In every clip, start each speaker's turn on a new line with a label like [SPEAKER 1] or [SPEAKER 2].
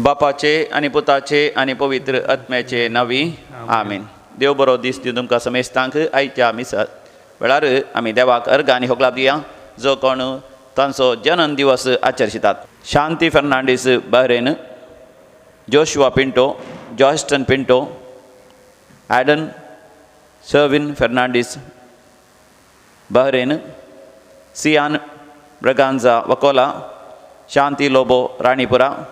[SPEAKER 1] बापाचे आनी पुताचे आनी पवित्र आत्म्याचे नांवी आमीन. देव बरो दीस दिवन तुमकां समेस्तांक. आयच्या मिसा वेळार आमी देवाक अर्घ आनी होगलाप दिया जो कोण तांचो जनन दिवस आचरितात. Shanti Fernandes Bahrain, Joshua Pinto, Joyston Pinto, Aden Servin Fernandes Bahrain, Sian Braganza Vakola, Shanti Lobo Ranipura,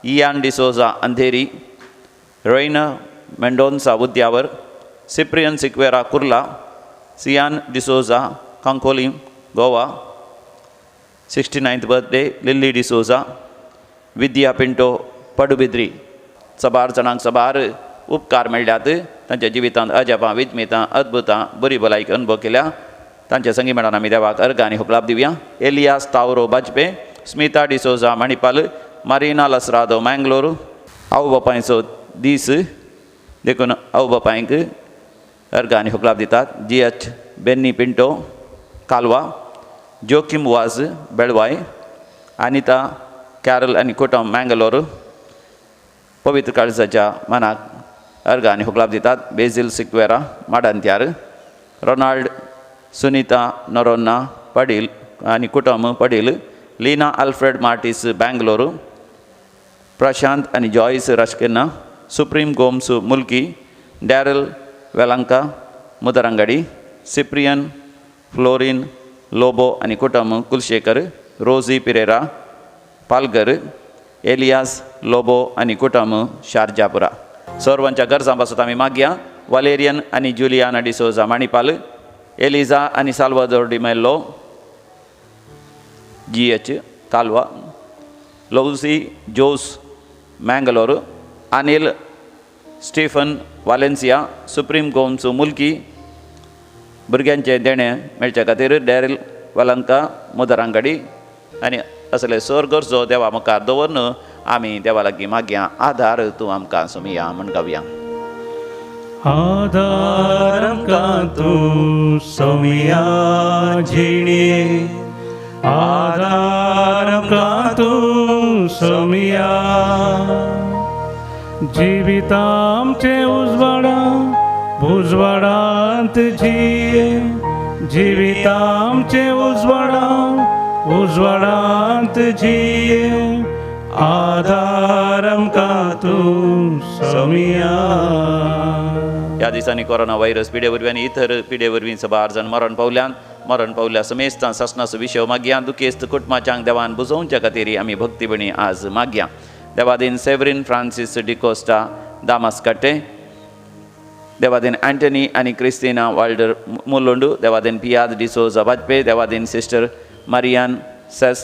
[SPEAKER 1] Ian D'Souza Andheri, Raina Mendonca Udyavar, Cyprian Sequeira Kurla, Sian D'Souza Cancolim Goa, 69th birthday Lily D'Souza, Vidya Pinto Padubidri. सबार जाणांक सबार उपकार मेळ्ळ्यात. तांच्या जिवितांत अजापां, विज्मितां, अद्भुतां, बरी भलायकी अनुभव केल्या. तांच्या संगी मेळान आमी देवाक अर्घ आनी हुकलाप दिवया. एलियास तावरो बाजपे, स्मिता डिसोजा मणिपाल, मारिना लसरादो मँगलोर. आवय बापायचो दीस देखून आवय बापायंक अर्घ आनी हुकलाप दितात. G H Benny Pinto Kalwa, Joaquim Vaz Belvai, Anita Carol आनी कुटुंब मँगलोर. पवित्र काळजाच्या मनाक अर्घ आनी हुकलाप दितात. बेजील सिक्वेरा माडांत्यार, रोनाल्ड सुनीता नरोन्ना पडील आनी कुटुंब पडील, लीना अल्फ्रेड मार्टीस बँगलोर, प्रशांत आनी जॉयस राशकेन्ना, सुप्रीम गोम्स मुल्की, डॅरल वेलांका मुदरंगडी, सिप्रियन फ्लोरीन लोबो आनी कुटुंब कुलशेखर, रोजी पिरेरा पालगर, एलियास लोबो आनी कुटुंब शारजापुरा. सर्वांच्या गरजां पासत आमी मागया. वालेरियन आनी जुलियाना डिसोजा मणिपाल, एलिजा आनी Salvador D'Mello, G H Kalwa, Lousi Jose Mangalore, Anil Stephen Valencia, Supreme Gomes Mulki. भुरग्यांचें देणें मेळचे खातीर डॅरील वलंका मुदरांगडी आनी असले सर गरजो देवा मुखार दवरून आमी देवा लागीं मागया. आधार तूं आमकां सुमिया म्हण गावया.
[SPEAKER 2] आधार आमकां तूं सोमिया जिणे, आधार आमकां तूं सोमिया. जिवितामचें उजवाडा उजवाडांत जिये, जिवितामचें उजवाडा उजवाडांत जिये, आधार आमकां तूं सोमिया.
[SPEAKER 1] ह्या दिसांनी कोरोना व्हायरस पिडे वरवीं आनी इतर पिडे वरवीं सबार जाण मरण पावल्यान. मरण पावल्या समेस्तां सासणाचो विशय मागया. दुखेस्त कुटुंबाच्यांक देवान बुजोवच्या खातीर आमी भक्तीपणी आज मागया. देवादीन सेवरीन फ्रांसीस डिकोस्टा दामास कट्टे, देवादीन अँटनी आनी क्रिस्तिना वाल्डर मुलोंडू, देवादीन पियाद डिसोजा वाजपे, देवादीन सिस्टर मारियान सेस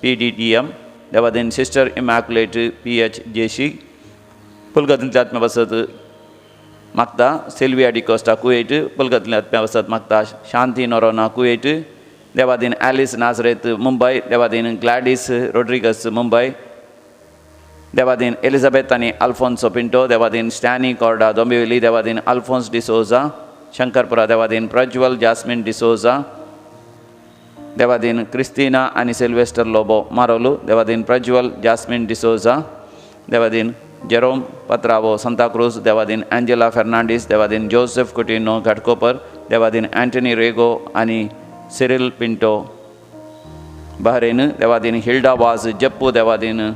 [SPEAKER 1] PDTM, देवादीन sister immaculate PH Jeshi. पुलगतींतल्या आत्म्या पासत मागता सिल्विया डिकोस्टा कुवेट, पुलगतींतल्या आत्म्या पासत मागता शांती नोरोना कुवेट, देवादीन ॲलिस नाजरेत मुंबय, देवादीन ग्लॅडीस रोड्रिगस मुंबय, देवादीन एलिझाबेथ आनी अल्फोन्सो पिंटो, देवादीन स्टॅनी कॉर्डा दोंबिवली, देवादीन अल्फोन्स डिसोजा शंकरपुरा, देवादीन प्रज्वल जास्मिन डिसोजा, देवादीन क्रिस्तिना आनी सिल्वेस्टर लोबो मारोलू, देवादीन प्रज्वल जास्मिन डिसोजा, देवादीन जेरोम पत्रावो सांताक्रूज, देवादीन एंजेला फेर्नांडीस, देवादीन जोसेफ कुटिनो घाटकोपर, देवादीन अँटनी रेगो आनी सिरिल पिंटो बहरेन, देवादीन हिल्डा वाज जप्पू, देवादीन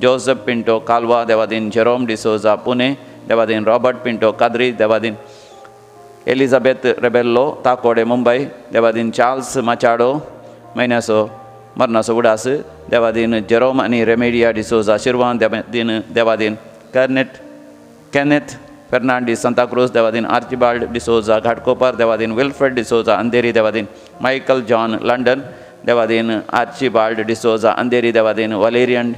[SPEAKER 1] जोसेफ पिंटो कालवा, देवादीन जेरोम डिसोजा पुणे, देवादीन रॉबर्ट पिंटो काद्री, देवादीन एलिझाबेथ रेबेल्लो ताकोडे मुंबय, देवादीन चार्ल्स माचाडो म्हयन्याचो मरणाचो उडास, देवादीन जेरोम आनी रेमेडिया डिसोजा शिरवान, देवादीन केनेथ फेर्नांडीस सांताक्रूज, देवादीन आर्चिबाल्ड डिसोजा घाटकोपर, देवादीन विल्फ्रेड डिसोजा अंधेरी, देवादीन मायकल जॉन लंडन, देवादीन आर्चिबाल्ड डिसोजा अंधेरी, देवादीन वलेरियन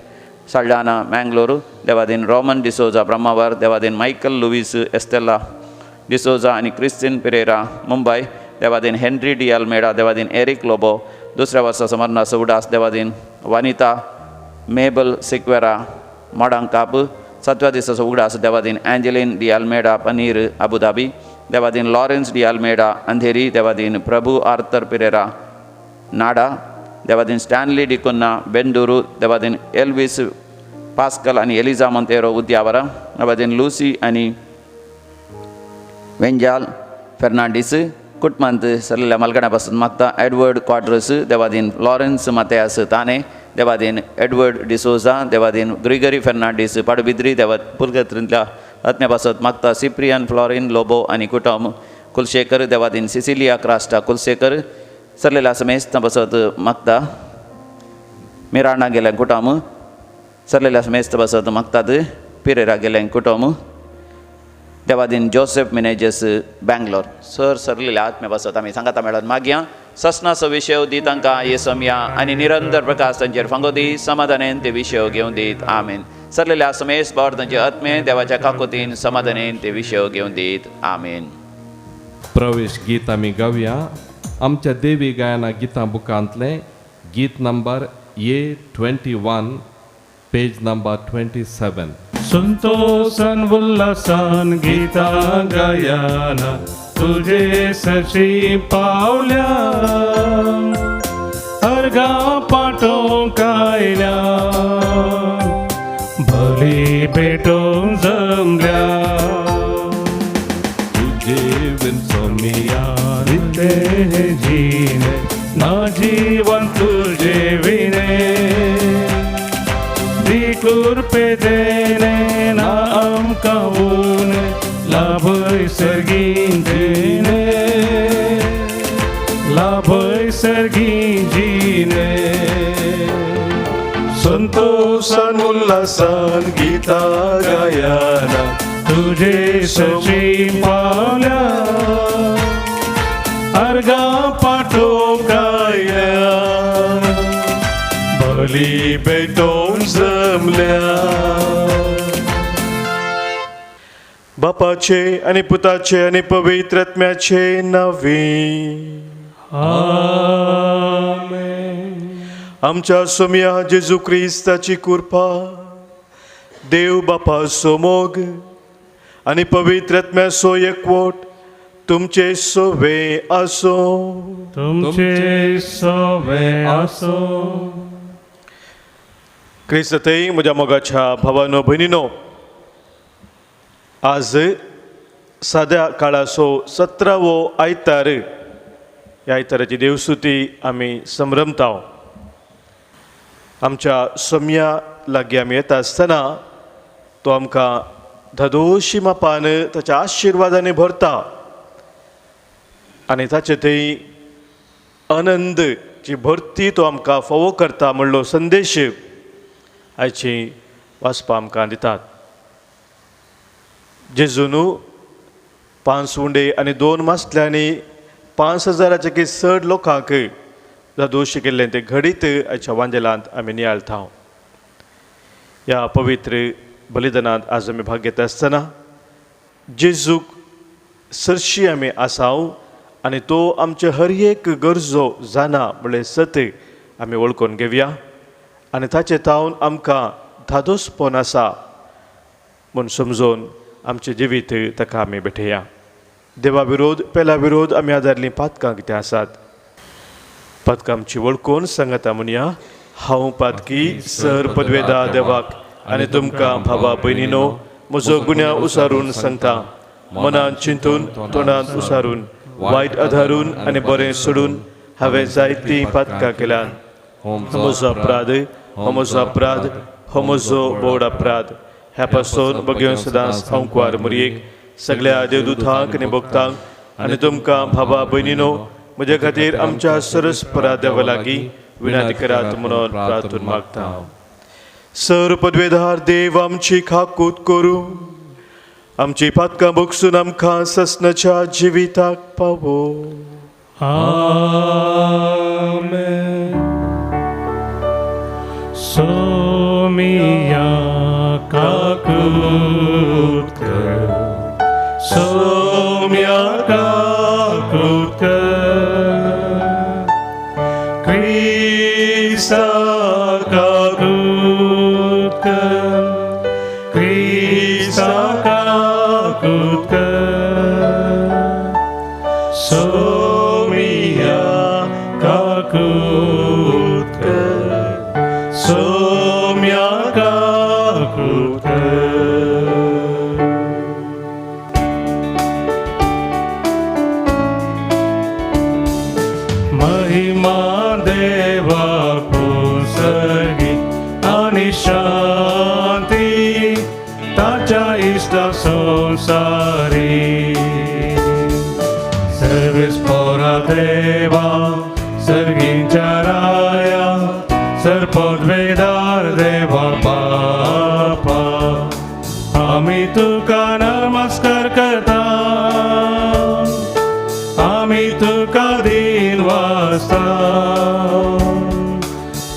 [SPEAKER 1] साल्डाना मँगलोर, देवादीन रोमन डिसोजा ब्रह्मावर, देवादीन मायकल लुईस एस्तेला डिसोजा आनी क्रिस्तीन पिरेरा मुंबय, देवादीन हेनरी डी अल्मेडा, देवादीन एरिक लोबो दुसऱ्या वर्सा मरणाचो उडास, देवादीन वानिता मेबल सिक्वेरा मोडांकाप सातव्या दिसाचो उगडास देवादीन एंजेलीन डी आल्मेडा पनीर अबुधाबी देवादीन लॉरेन्स डी आल्मेडा अंधेरी देवादीन प्रभू आर्थर पिरेरा नाडा देवादीन स्टॅनली डिकुन्ना बेंदुरू देवादीन एल्विस पास्कल आनी एलिजा मोंतेरो उद्यावरा देवादीन लुसी आनी वेंजाल फेर्नांडीस कुटमांत सरलेल्या मलगण्या पासून मागता एडवर्ड क्वाड्रस देवादीन लॉरेन्स मातेयास ताने देवादीन एडवर्ड डिसोजा देवादीन ग्रिगरी फेर्नांडीस पाडबिद्री देवा पुलगत्रींतल्या आत्म्या पासत मागता सिप्रियन फ्लॉरिन लोबो आनी कुटम कुलशेखर देवादीन सिसिलिया क्रास्टा कुलशेखर सरलेल्या समेस्तां पासत मागता मिरांडा गेल्या कुटम सरलेल्या समेस्त पासत मागतात पिरेरा गेल्या कुटम देवादीन जोसेफ मिनेजस बँगलोर सर सरलेल्या आत्म्या पासत आमी सांगाता मेळत मागया ससनाचो विशय दी तांकां हे समया आनी निरंतर प्रकाश तांचेर फांगो दी समाधानेन ते विशय घेवन दीत आमेन. सरलेल्या समेस बावर तांचे आत्मे देवाच्या काकोतीन समाधानेन ते विशय घेवन दीत आमेन.
[SPEAKER 3] प्रवेश गीत आमी गावया आमच्या देवी गायना गितां बुकांतलें गीत नंबर A21 page number 27.
[SPEAKER 2] संतोषान उल्हासान गीता गायना तुझे सशी पावल्या अर्घा पाठोवंक आयल्या बली भेटोवंक जमल्या तुजे विन सोमिया रिते जीने ना जीवन तुझे विने कृपे देने ना आमकां उणे लाभय सर्गीं जिणे लाभय सर्गीं जिणे
[SPEAKER 4] संतोषान उल्हासान गीता गायना
[SPEAKER 2] तुझे सची पावल्या अर्घा पाठोवंक आयल्या
[SPEAKER 4] बली भेटोवंक जमल्या. बापाचे आनी पुताचे आनी पवित्र आत्म्याचे नांवे
[SPEAKER 2] आमेन.
[SPEAKER 4] आमच्या सोम्या जेजू क्रिस्ताची कृपा देव बापाचो मोग आनी पवित्र आत्म्याचो एकवट तुमचे सोवे आसो.
[SPEAKER 2] तुमचे सोवे आसो.
[SPEAKER 4] क्रिस्तथंय म्हज्या मोगाच्या भावानो भयणीनो, आज साद्या काळाचो 17वो आयतार. ह्या आयताराची देवस्तुती आमी संभ्रमता. आमच्या सोम्या लागीं आमी येता आसतना तो आमकां धादोशी मापान ताच्या आशिर्वादांनी भरता आनी ताचे थंय आनंद जी भरती तो आमकां फावो करता म्हणलो संदेश आयची वाचपा आमकां दितात. जेजून 5 उंडे आनी 2 मासल्यांनी 5000 की चड लोकांक जादोशी केल्लें तें घडीत आयच्या वांजेलांत आमी नियाळता. ह्या पवित्र बलिदानांत आज आमी भाग घेता आसतना जेजूक सरशी आमी आसाव आनी तो आमचे हर एक गरजो जाणा म्हणलें सत आमी वळखून घेवया आनी ताचे तावन आमकां धादोसपण आसा म्हूण समजून आमचें जिवीत ताका आमी भेटया. देवा विरोध पेला विरोध आमी आदारलीं पातकां कितें आसात पातकां आमची वळखून सांगता म्हणया. हांव पातकी सर पदवेदा देवाक आनी तुमकां भावा भयणीनो म्हजो गुन्यांव उसारून सांगता. मनान चिंतून तोंडान उसारून वायट आधारून आनी बरें सोडून हांवें जायतीं पातकां केल्यान. म्हजो अपराध, हो म्हजो अपराध, हो म्हजो बोड अपराध. ह्या पासून बगेवन सदांच अंकवार मुरयेक सगळ्या देवदूतांक आनी भक्तांक आनी तुमकां भावा भयणीनो म्हजे खातीर आमच्या सरस्परा देवा लागीं विनंती करात म्हणून प्रार्थना मागता. सर पदवेधार देव आमची खाकूत करूं, आमची पातकां भोगसून आमकां ससनाच्या जिविताक पावो.
[SPEAKER 2] आमेन. सोमिया काकूत कर, सोमिया काकूत कर, क्रिस्ता काकूत कर, आमी तुका नमस्कार करता, आमी तुका दिन वाजता,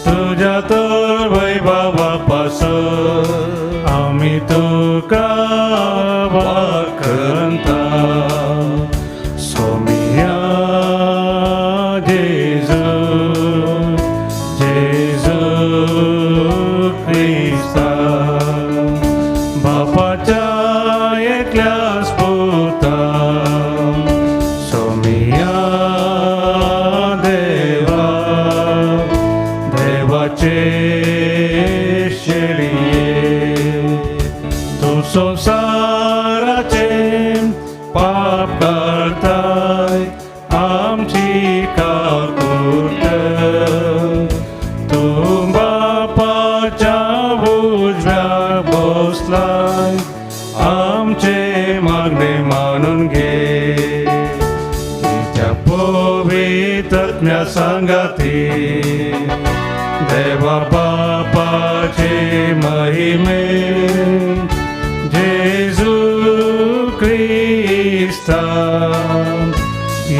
[SPEAKER 2] तुज्या तर वैभवा पासत आमी तुका वाखणता. सोमिया जेजू, जेजू क्रिस्ता, बापाच्या एकल्याच पुता, सोमिया देवा, देवाचे शेळये, तूं संवसाराचे पाप काडताय, आमची काकूट, तूं बापाच्या उजव्या बसलाय, आमचे मागणे मानून घे, तुज्या पवित्र सांगाती, देवा बापाचे महिमे, जेजू क्रिस्ता,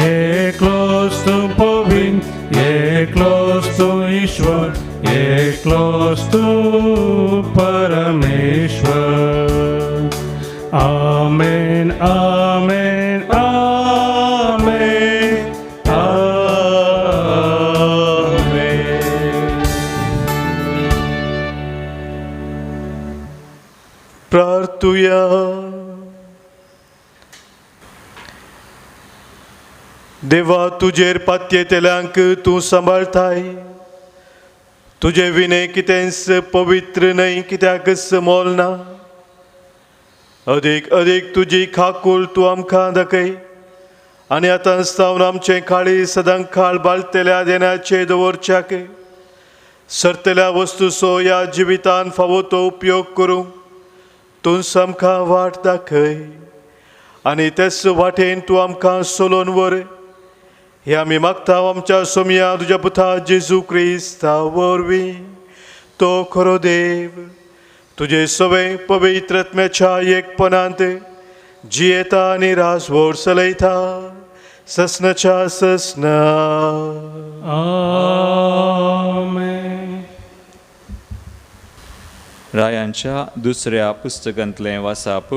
[SPEAKER 2] एकलोच तूं पवित्र, एकलोच तूं ईश्वर, एकलोच तूं परमेश्वर. आमेन, आमेन, आमेन, आमेन.
[SPEAKER 4] प्रार्थुया. देवा, तुजेर पातयेतल्यांक तूं सांबाळताय, तुजे विणे कितेंच पवित्र न्हय, कित्याकच मोल ना. अदीक अदीक तुजी खाकूल तूं आमकां दाखय आनी आतां सावन आमचें काळी सदां काळ बाळतेल्या देण्याचे दवरच्याक सरतल्या वस्तूचो ह्या जिवितान फावो तो उपयोग करूंक तूं आमकां वाट दाखय आनी तेच वाटेन तूं आमकां सोलोवन व्हर. हे आमी मागता आमच्या सोमया तुज्या पुता जेजू क्रिस्ता वरवीं, तो खरो देव, तुजे सवे पवित्र आत्म्याच्या एकपणांत जियेता आनी राजवट चलयता ससनाच्या ससना.
[SPEAKER 2] आमेन.
[SPEAKER 5] रायांच्या दुसऱ्या पुस्तकांतलें वासाप.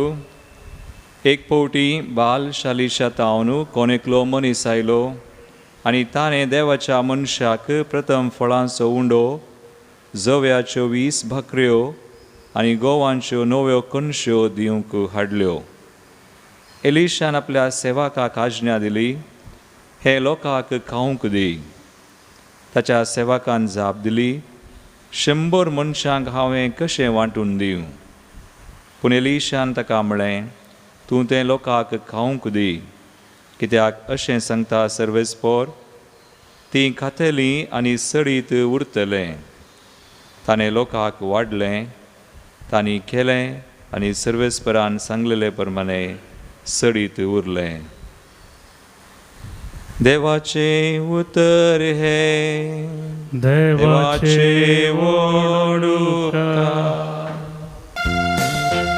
[SPEAKER 5] एक फावटी बाल शालिशा तावन कोण एकलो मनीस आयलो आनी ताणें देवाच्या मनशाक प्रथम फळांचो उंडो, जव्याच्यो 20 भाकऱ्यो आनी गोवांच्यो नव्यो कणश्यो दिवंक हाडल्यो. एलिशान आपल्या सेवकाक आज्ञा दिली, हे लोकांक खावंक दी. ताच्या सेवकान जाप दिली, 100 मनशांक हांवें कशें वांटून दिवं? पूण एलिशान ताका म्हळें, तूं तें लोकांक खावंक दी, कित्याक अशें सांगता सर्वेस्पोर, तीं खातलीं आनी सडीत उरतलें. ताणें लोकांक वाडलें, तांणी केलें आनी सर्वेस्परान सांगलेले प्रमाणे सडीत उरलें. देवाचें उतर हें,
[SPEAKER 2] देवाचे वडुका.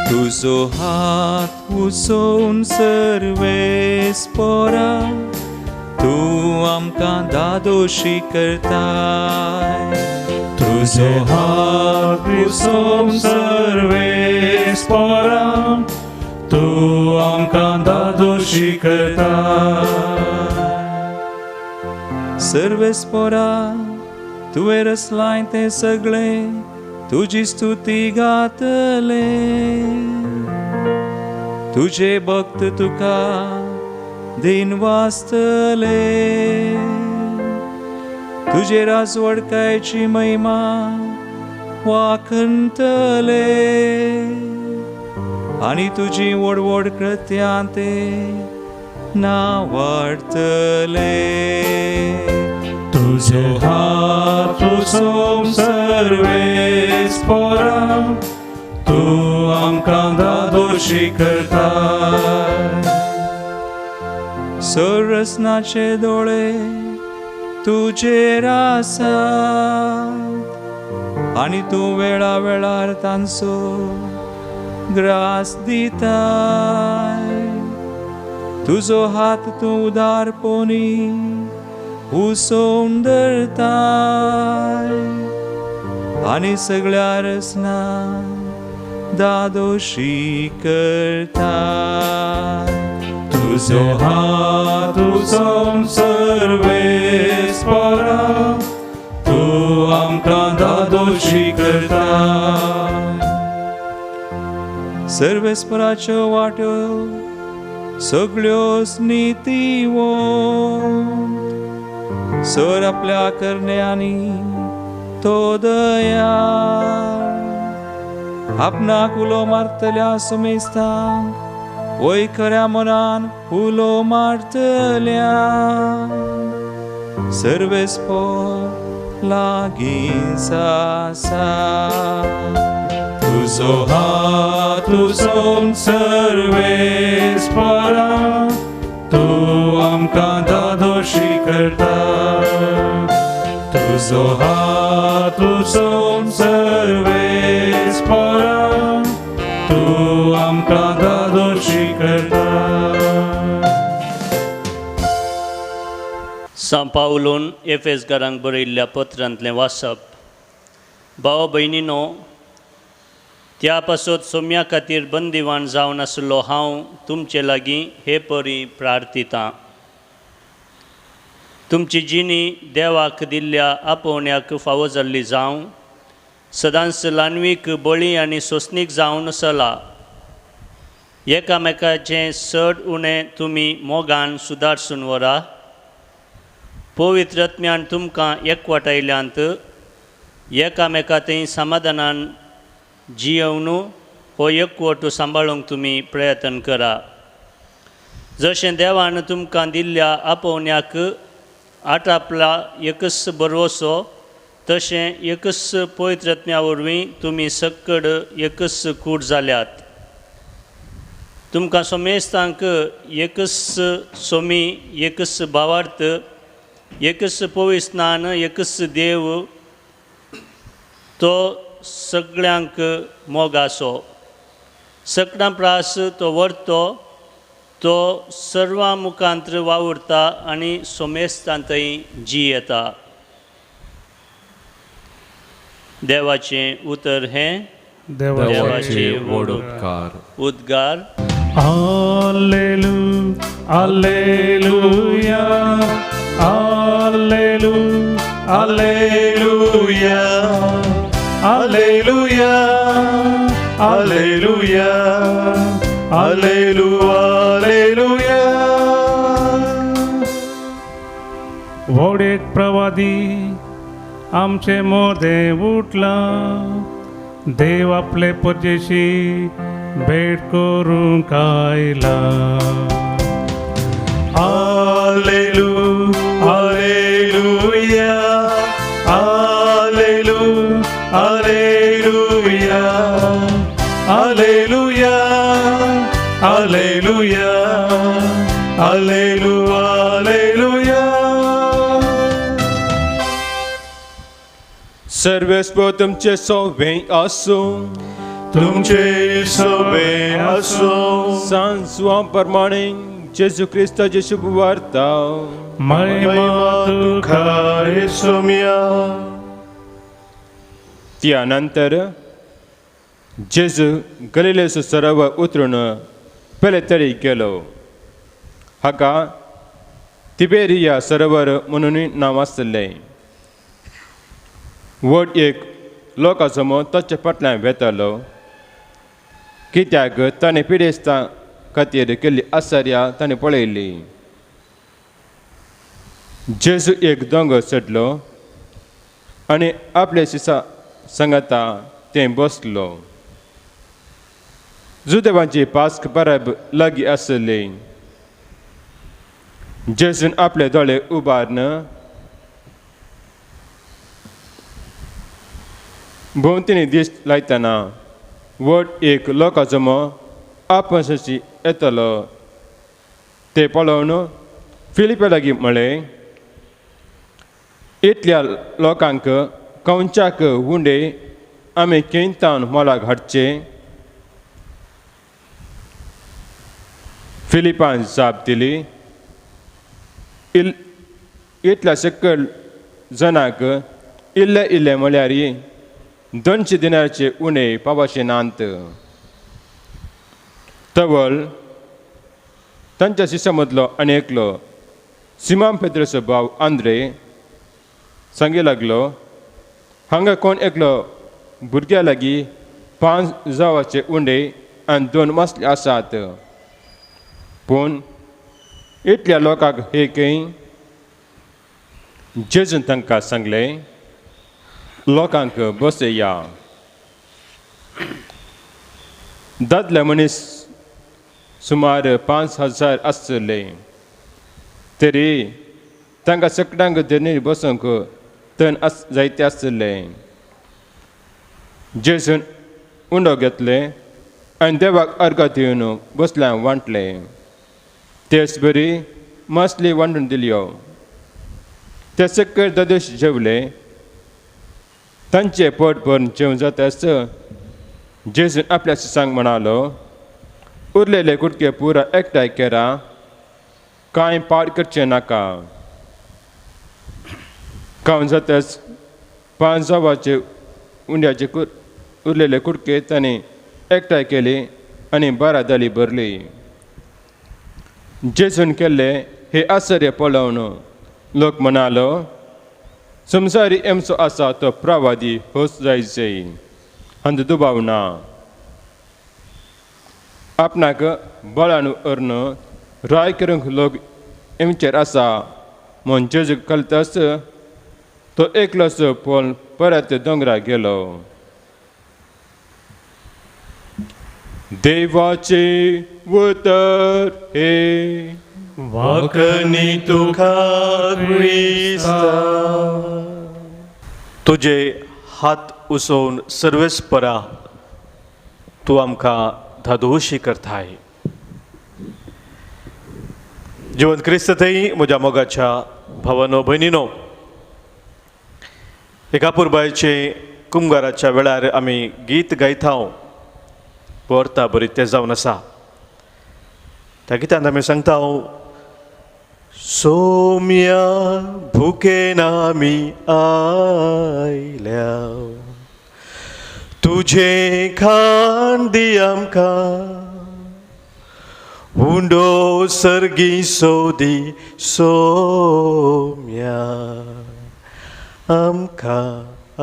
[SPEAKER 5] तुजो हात उसोवन सर्वेस्पोरा, तूं आमकां दादोशी करताय.
[SPEAKER 2] तुजो हात उसोवन सर्वेस्पोरा, तूं आमकां दादोशी करताय.
[SPEAKER 5] सर्वेस्पोरा, तुवें रचलाय तें सगळें, तुजी स्तुती गातले. तुजे भक्त तुका दिन वाचतले, तुजे राजवडकायची महिमा वाखणतले आनी तुजी व्हड व्हड कृत्यां ते ना वाडतले.
[SPEAKER 2] तुजो हात उसोवन सर्वेस्पोरा, तूं आमकां दादोशी करताय.
[SPEAKER 5] संरचनाचे दोळे तुजेर आसात आनी तूं वेळा वेळार तांचो ग्रास दिताय. तुजो हात तूं उदारपणी उसोवन धरताय आनी सगळ्या रसना दादोशी करताय.
[SPEAKER 2] तुजो हात उसोवन सर्वेस्परा तूं आमकां दादोशी करताय.
[SPEAKER 5] सर्वेस्पराच्यो वाट्यो सगळ्योच नितीवंत, सर आपल्या करण्यांनी तो दयाळ. आपणाक उलो मारतल्या सुमेस्तांक वय खऱ्या मनान उलो मारतल्या सर्वेस्पर लागींच आसा.
[SPEAKER 2] तुजो हात उसोवन सर्वेस्परा तूं आमकां दादोशी करता. तुजो हात उसोवन सर्वेस्परा तूं आमकां दादोशी करता.
[SPEAKER 6] सांव पावलून एफेसकारांक बरयल्ल्या पत्रांतलें वाचप. भाव भयणीनो, त्या पासत सोम्या खातीर बंदिवान जावन आसलो हांव तुमचे लागीं हे परी प्रार्थितां. तुमची जिणी देवाक दिल्ल्या आपोवण्याक फावो जाल्ली जावं, सदांच ल्हानवीक बळी आनी सोंसणीक जावन चला. एकामेकाचें चड उणें तुमी मोगान सुदारसून व्हरा. पवित्र आत्म्यान तुमकां एकवटायल्यांत एकामेका थंय समाधानान जियेवन हो एकवट सांबाळूंक तुमी प्रयत्न करा. जशें देवान तुमकां दिल्ल्या आपोवण्याक आटापला एकच बरवसो, तशें एकच पवित्र आत्म्या वरवीं तुमी सक्कड एकच कूट जाल्यात. तुमकां समेस्तांक एकच सोमी, एकच भावार्थ, एकच पवित्र स्नान, एकच देव, तो सगळ्यांक मोगासो. सगळ्यां प्रास तो व्हरतो, तो सर्वां मुखांत्र वावुरता आनी सोमेस्तांतय जियेता. देवाचें उतर हें
[SPEAKER 3] देवाचे व्हड उपकार.
[SPEAKER 6] उद्गार.
[SPEAKER 2] आलेलू आलेलुया आलेलू आलेलुया आलेलुया आलेलुया आलेलू आलेलुया.
[SPEAKER 7] व्हड एक प्रवादी आमचे मोदें उठला, देव आपले परदेशी भेट करूंक आयला.
[SPEAKER 2] आलेलू आलेलुया आलेलू आलेलुया आलेलुया आलेलुया आलेलू आलेलुया.
[SPEAKER 4] सर्वेस्पर तुमचे सोवे आसूं,
[SPEAKER 2] तुमचे सोवे आसूं.
[SPEAKER 4] सांजवा प्रमाणे जेजू क्रिस्ताची शुभ वार्ता.
[SPEAKER 7] महिमा तुका
[SPEAKER 2] येसुम्या.
[SPEAKER 4] त्या नंतर जेजू गलिलेचो सरोवर उतरून पेलेतरी गेलो. हाका तिबेरिया सरोवर म्हणूनय नांव आसलें. व्हड एक लोकांचो ताचे फाटल्यान वेतालो, कित्याक ताणें पिडेस्तां खातीर केल्ली आसर्या ताणें पळयली. जेजू एक दोंगर चडलो आनी आपल्या शिसा सांगाता तें बसलो. जुदेवांची पास्क परब लागीं आसली. जेजून आपले दोळे उबारून भोंवतणी दीस लायतना व्हड एक लोकांचो आपशी येतलो ते पळोवन फिलिपा लागीं म्हळें, इतल्या लोकांक कंवच्याक उंडे आमी केंतान मोलाक हाडचे?
[SPEAKER 8] फिलिपान जाप दिली, इतल्या सकयल जणांक इल्ले इल्ले म्हळ्यार 200 दिनाचे उणें पावचे नात. तवळ तांच्या शिश्या मदलो आनी एकलो सिमाम पेद्रोचो भाव आंद्रे सांगे लागलो, हांगा कोण एकलो भुरग्या लागीं 5 जावाचे उंडे आनी 2 मासले आसात, पूण इतल्या लोकांक हे खंय? जेजून तांकां सांगलें, लोकांक बसया. दादले मनीस सुमार 5000 आसले, तरी तांकां सगळ्यांक धरणीर बसूंक तण जायते आसले. जेजून उंडो घेतले आनी देवाक अर्घ दिवन बसल्यान वांटले, तेच बरी मासली वांटून दिल्यो. ते सकयल ददोश जेवले. तांचें पोट भरून जेवण जाताच जेजून आपल्या शिसांक म्हणालो, उरलेले कुटके पुरा एकठांय केरा, कांय पाड करचें नाका. खावन जाताच 5 जावाचे उंड्याचे उरलेले कुटके तांणी एकठांय केले आनी 12 दाली भरली. जेजून केल्ले हे आश्चर्य पळोवन लोक म्हणालो, संवसारी एमचो आसा तो प्रवादी होच जायचे, हांचो दुबाव ना. आपणाक बळान व्हरून राय करूंक लोक एमचेर आसा म्हूण जेजूक कळटाच तो एकलोच पळोवन परत दोंगरार गेलो. देवाचे उतर हे
[SPEAKER 2] वाकनी तुका क्रिस्ता.
[SPEAKER 4] तुजे हात उसोवन सर्वेस्परा तूं आमकां धादोशी करताय. जिवंत क्रिस्त थंय म्हज्या मोगाच्या भावानो भयणीनो, एका पुरबायचे कुमगाराच्या वेळार आमी गीत गायता, वर्ता बरी तें जावन आसा. त्या गितान आमी सांगता, सोम्या भुकेन आमी आयल्या, तुजें खाण दी आमकां, उंडो सर्गी सोदी सोम्या आमकां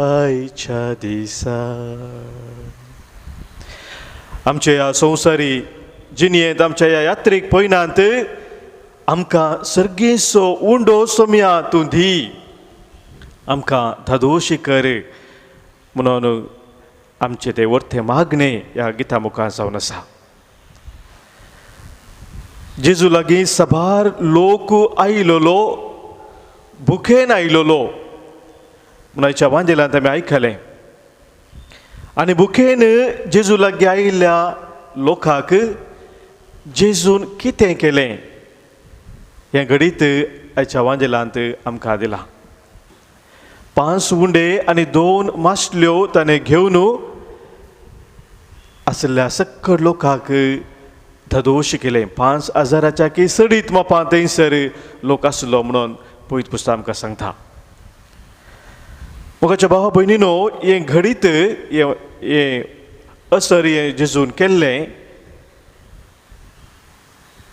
[SPEAKER 4] आयच्या दिसा. आमच्या ह्या संवसारी जिणेंत, आमच्या ह्या यात्रीक पयनांत आमकां सर्गीसो उंडो सोम्या तूं दी, आमकां धादोशी कर म्हणून आमचे ते वर्थे मागणे ह्या गिता मुखार जावन आसा. जेजू लागीं सभार लोक आयलोलो, भुकेन आयलोलो म्हूण आयच्या वांजेलांत आमी आयकलें. आनी भुकेन जेजू लागीं आयिल्ल्या लोकांक जेजून कितें केलें हें घडीत आयच्या वांजेलांत आमकां दिलां. 5 उंडे आनी 2 मासल्यो ताणें घेवन आशिल्ल्या सक्कड लोकांक धदोश केलें. 5000च्या की सडीत मोपा थंयसर लोक आसलो म्हणून पवित्र पुस्तक आमकां सांगता. मोगाच्या भावा भयणीनो, हें घडीत हें असर हें जेजून केल्लें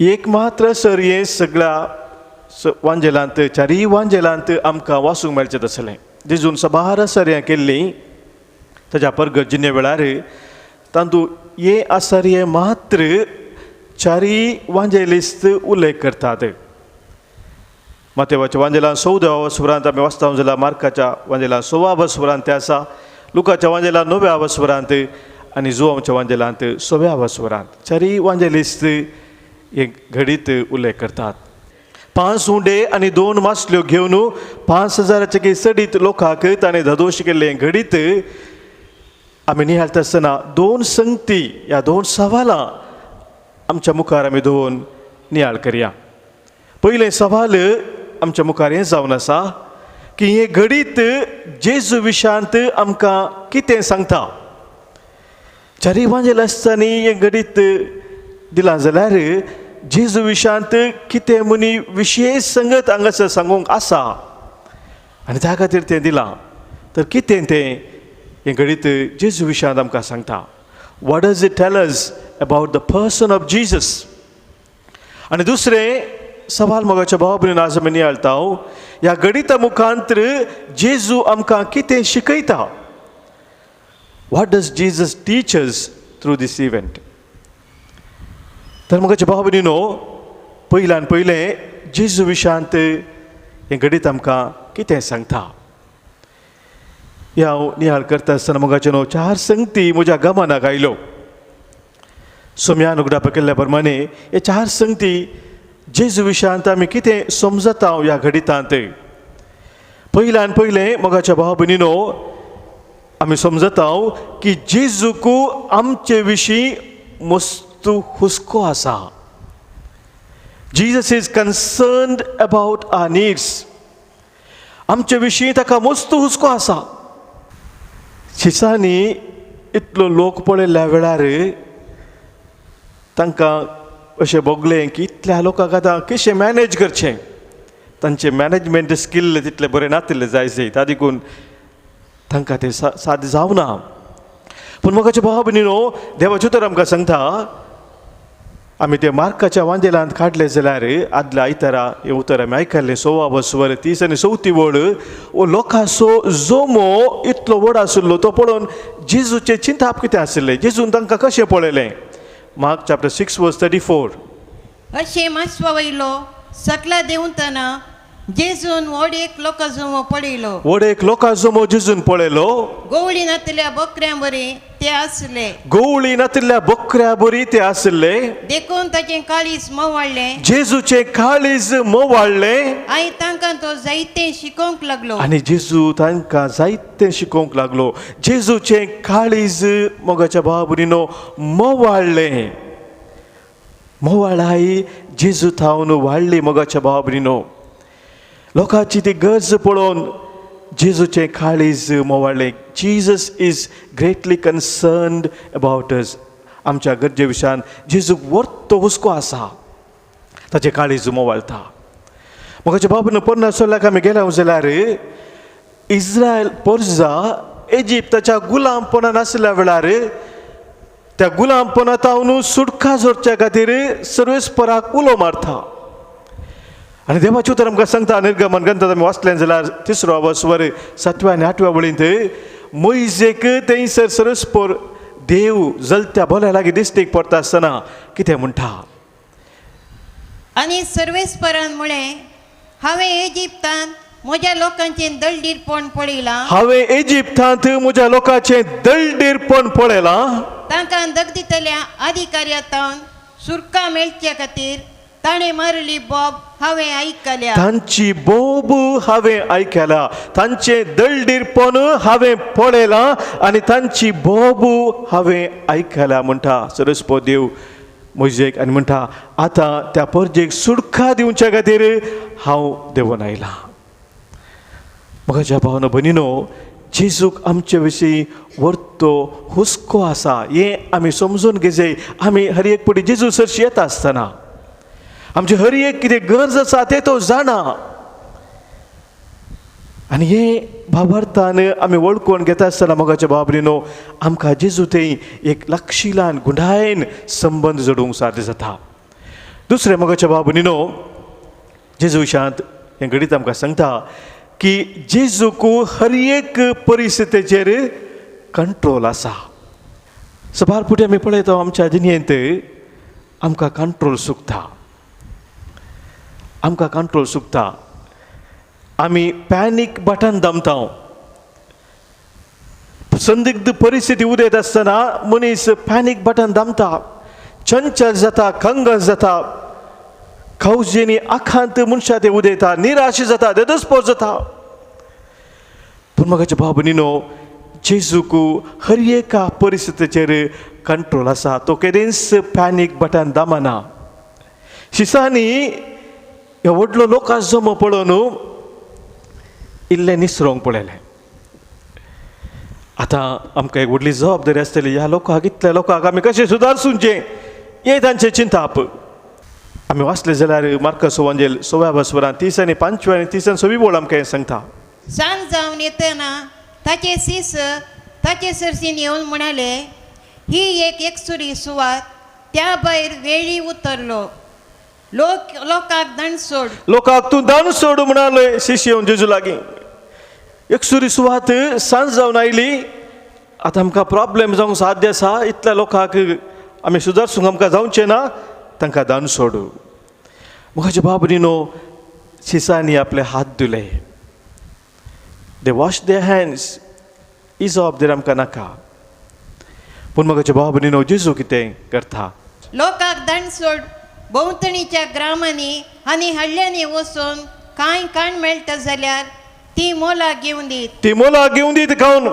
[SPEAKER 4] एक मात्र असर हें सगळ्या वांजेलांत, चारीय वांजेलांत आमकां वाचूंक मेळचें तसलें. जेजून सबार असर हें केल्ली ताच्या परगट जिणे वेळार, तातूंत हें असर हें मात्र चारीय वांजेलिस्त उल्लेख करतात. मातेवाच्या वांजेलान 14व्या स्वरांत आमी वाचता जाल्यार मार्काच्या वांजेलान 16व्या स्वरांत तें आसा, लुकाच्या वांजेलान 9व्या स्वरांत आनी जुवांच्या वांजेलांत 6व्या स्वरांत. चारीय वांजेलिस्त हे घडीत उल्लेख करतात. 5 उंडे आनी 2 मासल्यो घेवन 5000च्या की सडीत लोकांक ताणें धदोश केल्लें घडीत आमी निहाळटा आसतना 2 संगती ह्या 2 सवालां आमच्या मुखार आमी दवरून नियाळ करया. पयलें सवाल आमच्या मुखार हें जावन आसा की हें घडीत जेजू विशांत आमकां कितें सांगता. चारी वांजेल आसतना हें घडीत दिलां जाल्यार जेजू विशांत कितें म्हणी विशेश संगत हांगासर सांगूंक आसा आनी त्या खातीर तें दिलां. तर कितें तें हें घडीत जेजू विशांत आमकां सांगता. What does it tell us about the person of Jesus? आनी दुसरें सवाल मोगाच्या भावा भयणीन आज आमी नियाळटा, ह्या गणिता मुखांतर जेजू आमकां कितें शिकयता? What does Jesus teach us through this event? तर मोगाच्या भावा भयणीनो, पयल्यान पयलें जेजू विशांत हें घडीत आमकां कितें सांगता? हांव नियाळ करता आसतना मोगाचे न्हू चार संगती म्हज्या गमनाक आयल्यो. सोम्यान उगडाप केल्ल्या प्रमाणे हे चार संगती जेजू विशांत आमी कितें समजता ह्या घडितांत. पयल्यान पयलें मोगाच्या भाव भयणीनो, आमी समजता की जेजूक आमचे विशीं मस्त हुस्को आसा. Jesus is concerned about our needs. आमचे विशीं ताका मस्त हुस्को आसा. शिसांनी इतलो लोक पळयल्ल्या वेळार तांकां अशें भोगलें की इतल्या लोकांक आतां कशें मॅनेज करचें, तांचें मॅनेजमेंट स्किल तितलें बरें नातिल्लें जाय जायत, ता देखून तांकां तें सादें जावना. पूण मोगाचे भाव भयणीनो, देवाचें तर आमकां सांगता, आमी ते मार्काच्या वांदेलांत काडलें जाल्यार आदल्या आयतारा हें उतर आमी आयकल्लें, 16:30 आनी 4 वळ वो लोकांचो जोमो इतलो व्हड आशिल्लो तो पळोवन जेजूचें चिंताप कितें आशिल्लें, जेजून तांकां कशें पळयलें? Mark chapter 6 verse 34.
[SPEAKER 9] अशें मासवा वयलो सकला देंवतना जेजून व्हड एक लोकांजमो पळयलो.
[SPEAKER 4] व्हड एक लोकांजमो जेजून पळयलो.
[SPEAKER 9] गोवळी नातिल्ल्या बकऱ्यां बरी ते आसले.
[SPEAKER 4] गोवळी नातिल्ल्या बकऱ्या बरी ते आसले.
[SPEAKER 9] देखून ताचें काळीज मोवाळ्ळें.
[SPEAKER 4] जेजूचें काळीज मोवाळ्ळें.
[SPEAKER 9] आनी तांकां तो जायतें शिकोवंक लागलो.
[SPEAKER 4] आनी जेजू तांकां जायतें शिकोवंक लागलो. जेजूचें काळीज मोगाच्या भाव भयणीनो मोवाळ्ळें. मोवाळाय जेजू थावन वाडली मोगाच्या भाव भयणीनो. लोकांची ती गरज पळोवन जेजूचें काळीज मोवाळ्ळें. Jesus is greatly concerned about us. आमच्या गरजे विशयान जेजूक वर्तो हुस्को आसा, ताचें काळीज मोवाळता. मोगाच्या बाबा 50 सोल्याक आमी गेल्या जाल्यार इस्रायल परजा इजिप्ताच्या गुलामपणान आशिल्ल्या वेळार त्या गुलामपणांत सुटका जोडच्या खातीर सर्वेस्पराक उलो मारता. आनी देवाचें उतर आमकां सांगता, निर्गमन ग्रंथांत आमी वाचलें जाल्यार 3 वसवर 7व्या आनी 8व्या वळींत मोयजेक थंयसर सर्वेस्पर देव जलत्या बोल्या लागीं दिश्टीक पडटा आसतना कितें म्हणटा?
[SPEAKER 9] आनी सर्वेस्परान म्हळें, हांवें इजिप्तांत म्हज्या लोकांचें दळडीरपण पळयलां.
[SPEAKER 4] हांवें इजिप्तांत म्हज्या लोकांचें दळडीरपण पळयलां.
[SPEAKER 9] तांकां दगदितल्या अधिकाऱ्या सुरका मेळचे खातीर ताणें मारली बोब हांवें आयकल्या.
[SPEAKER 4] तांची बोब हांवें आयकल्या, तांचें दळडीरपण हांवें पळयलां आनी तांची बोब हांवें आयकल्या म्हणटा सरस्पत देव मोयजेक. आनी म्हणटा आतां त्या परजेक सुटका दिवच्या खातीर हांव देंवन आयलां. म्हज्या भावना भयणीनो, जेजूक आमचे विशीं वर्तो हुस्को आसा हें आमी समजून घेवचे. आमी हर एक पटी जेजू सरशी येता आसतना आमची हर एक कितें गरज आसा तें तो जाणा आनी हे भावार्थान आमी वळखून घेता आसतना मोगाच्या भाव भयणीनो, आमकां जेजू थंय एक लागशिलान गुंडायेन संबंद जोडूंक साध्य जाता. दुसरें मोगाच्या भाव भयणीनो, जेजू विशांत हें घडीत आमकां सांगता की जेजूक हर एक परिस्थितीचेर कंट्रोल आसा. सबार पुटी आमी पळयता आमच्या जिणेंत आमकां कंट्रोल सुकता, आमकां कंट्रोल सुकता. आमी पॅनीक बटन दामता. संदिग्ध परिस्थिती उदयत आसतना मनीस पॅनीक बटन दामता, चंचल जाता, कंगस जाता, खवजेनी आखांत मनशां ते उदयता, निराश जाता, देदस्पोर जाता. पूण म्हज्या भाव भयणीनो, जेजूक हर एका परिस्थितीचेर कंट्रोल आसा. तो केदेंच पॅनीक बटन दामना. शिसांनी ह्यो व्हडलो लोकां जमो पळोवन इल्लें निसरोंक पळयलें. आतां आमकां एक व्हडली जबाबदारी आसतली, ह्या लोकांक इतल्या लोकांक आमी कशें सुदारसूंचें हें तांचें चिंताप. आमी वाचले जाल्यार मार्कस वांजेल 16 वरां 30 आनी 5 आनी 30 आनी 26 वळ आमकां हें सांगता.
[SPEAKER 9] सांज जावन येतना ताचे सीस ताचे सरशीन येवन म्हणाले, ही एक एकसुरी सुवात, त्या भायर वेळी उतरलो, लोक लोकांक दंड सोड,
[SPEAKER 4] लोकांक तूं दंड सोड म्हणाले शिष्य येवन जेजू लागीं. एकसुरी सुवात सांज जावन आयली, आतां आमकां प्रॉब्लेम जावंक साध्य आसा, इतल्या लोकांक आमी सुदारसूंक आमकां जावचें ना, तांकां दान सोडू. म्हज्या बाबरीनो शिसांनी आपले हात धुले, दे वॉश there hands, ही जबाबदारी आमकां नाका. पूण म्हज्या बाबरीनो जेजू कितें करता,
[SPEAKER 9] लोकांक दंड सोड, भोंवतणीच्या ग्रामांनी आनी हल्ल्यांनी वचून कांय काण मेळटा जाल्यार ती मोलाक घेवन दीत,
[SPEAKER 4] ती मोलाक घेवन दीत खावन.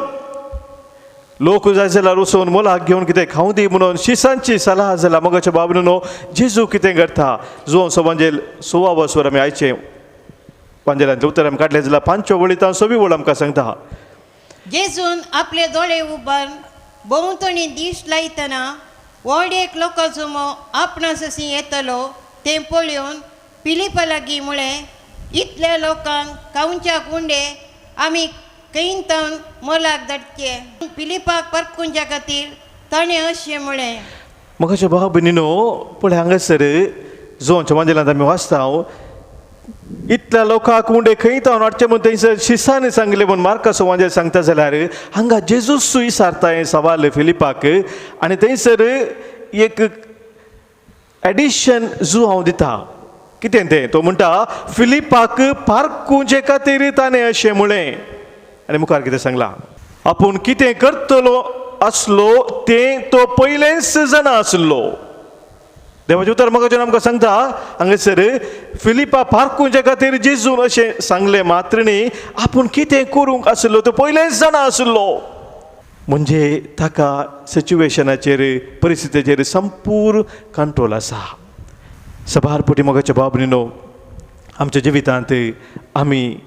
[SPEAKER 4] लोक जाय जाल्यार वचून मोलाक घेवन कितें खावं दी म्हणून शिसांची सलाह जाल्या. मगाच्या बाबरीनो जेजू कितें करता, जो म्हणजे 16 वर्सवर आमी आयचे वांजेलांतलें उतर आमी काडलें जाल्यार 5 वळी तावन 26 वळ आमकां सांगता.
[SPEAKER 9] जेजून आपले दोळे उबारून भोंवतणी दीस लायतना व्हड एक लोकांचो आपणा सशी येतलो तें पळोवन फिलिपा लागीं म्हळें, इतल्या लोकांक खावच्याक उंडे आमी खंयतावन मोलाक धाडचे. फिलिपाक परकुंच्या खातीर ताणें अशें म्हळें.
[SPEAKER 4] म्हज्या भाव भयणीनो पळय हांगासर जोंच्या वांजेलांत आमी वाचता, इतल्या लोकांक उंडे खंय तावन हाडचे म्हूण थंयसर शिसांनी सांगलें म्हूण मार्कासो वांजेल सांगता जाल्यार हांगा जेजूस विचारता हें सवाल फिलिपाक, आनी थंयसर एक एडिशन जू हांव दिता. कितें तें, तो म्हणटा फिलिपाक पारकुंचे खातीर ताणें अशें म्हळें. आनी मुखार कितें सांगलां, आपूण कितें करतलो आसलो तें तो पयलेंच जाणा आसलो. देवाचें उतर म्हाका आमकां सांगता हांगासर फिलिपा पारकुंचे खातीर जेजून अशें सांगलें मात्र न्ही, आपूण कितें करूंक आसलो तो पयलेंच जाणा आसलो. म्हणजे ताका सिच्युएशनाचेर परिस्थितीचेर संपूर्ण कंट्रोल आसा. सबार पटी मोगाच्या बाबरीनो आमच्या जिवितांत आमी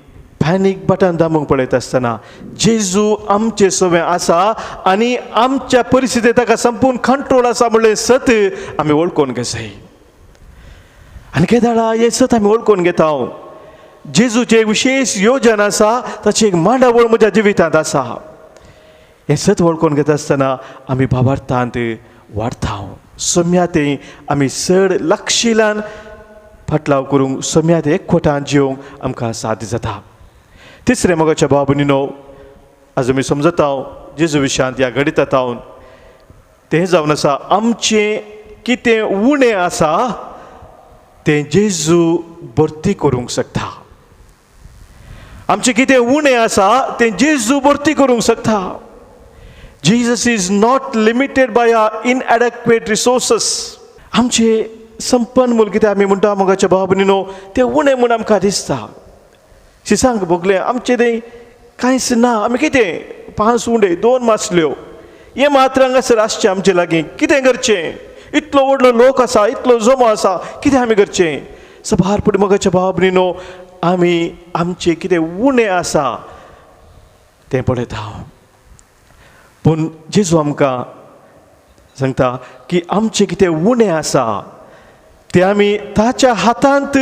[SPEAKER 4] पॅनीक बटन दामूंक पळयता आसतना जेजू आमचे सवें आसा आनी आमच्या परिस्थितीक ताका संपूर्ण कंट्रोल आसा म्हणलें सत आमी वळखून घेताय. आनी केदाळा हें सत आमी वळखून घेता. जेजूचें एक विशेश योजन आसा, ताची एक मांडावळ म्हज्या जिवितांत आसा. हें सत वळखून घेता आसतना आमी भावार्थांत वाडटा. सम्या तें आमी चड लक्षिलान फाटलाव करूंक, सम्या तें एकवटान जिवंक आमकां साध्य जाता. तिसरें मोगाच्या भाव भयणीनो आज आमी समजता जेजू विशयांत ह्या घडिता तावन तें जावन आसा आमचें कितें उणें आसा तें जेजू भरती करूंक शकता. आमचें कितें उणें आसा तें जेजू भरती करूंक शकता. Jesus is not limited by our inadequate resources. आमचे संपन्न म्हूण कितें आमी म्हणटा मोगाच्या भाव भयणीनो तें उणें म्हूण आमकां दिसता. शिसांक भोगलें आमचें तें कांयच ना, आमी कितें 5 उंडे 2 मासल्यो हें मात्र हांगासर आसचें आमचे लागीं, कितें करचें, इतलो व्हडलो लोक आसा, इतलो जमो आसा, कितें आमी करचें. सबार पटी मोगाच्या भाव भयणीनो आमी आमचें कितें उणें आसा तें पळयता. पूण जेजू आमकां सांगता की आमचें कितें उणें आसा तें आमी ताच्या हातांत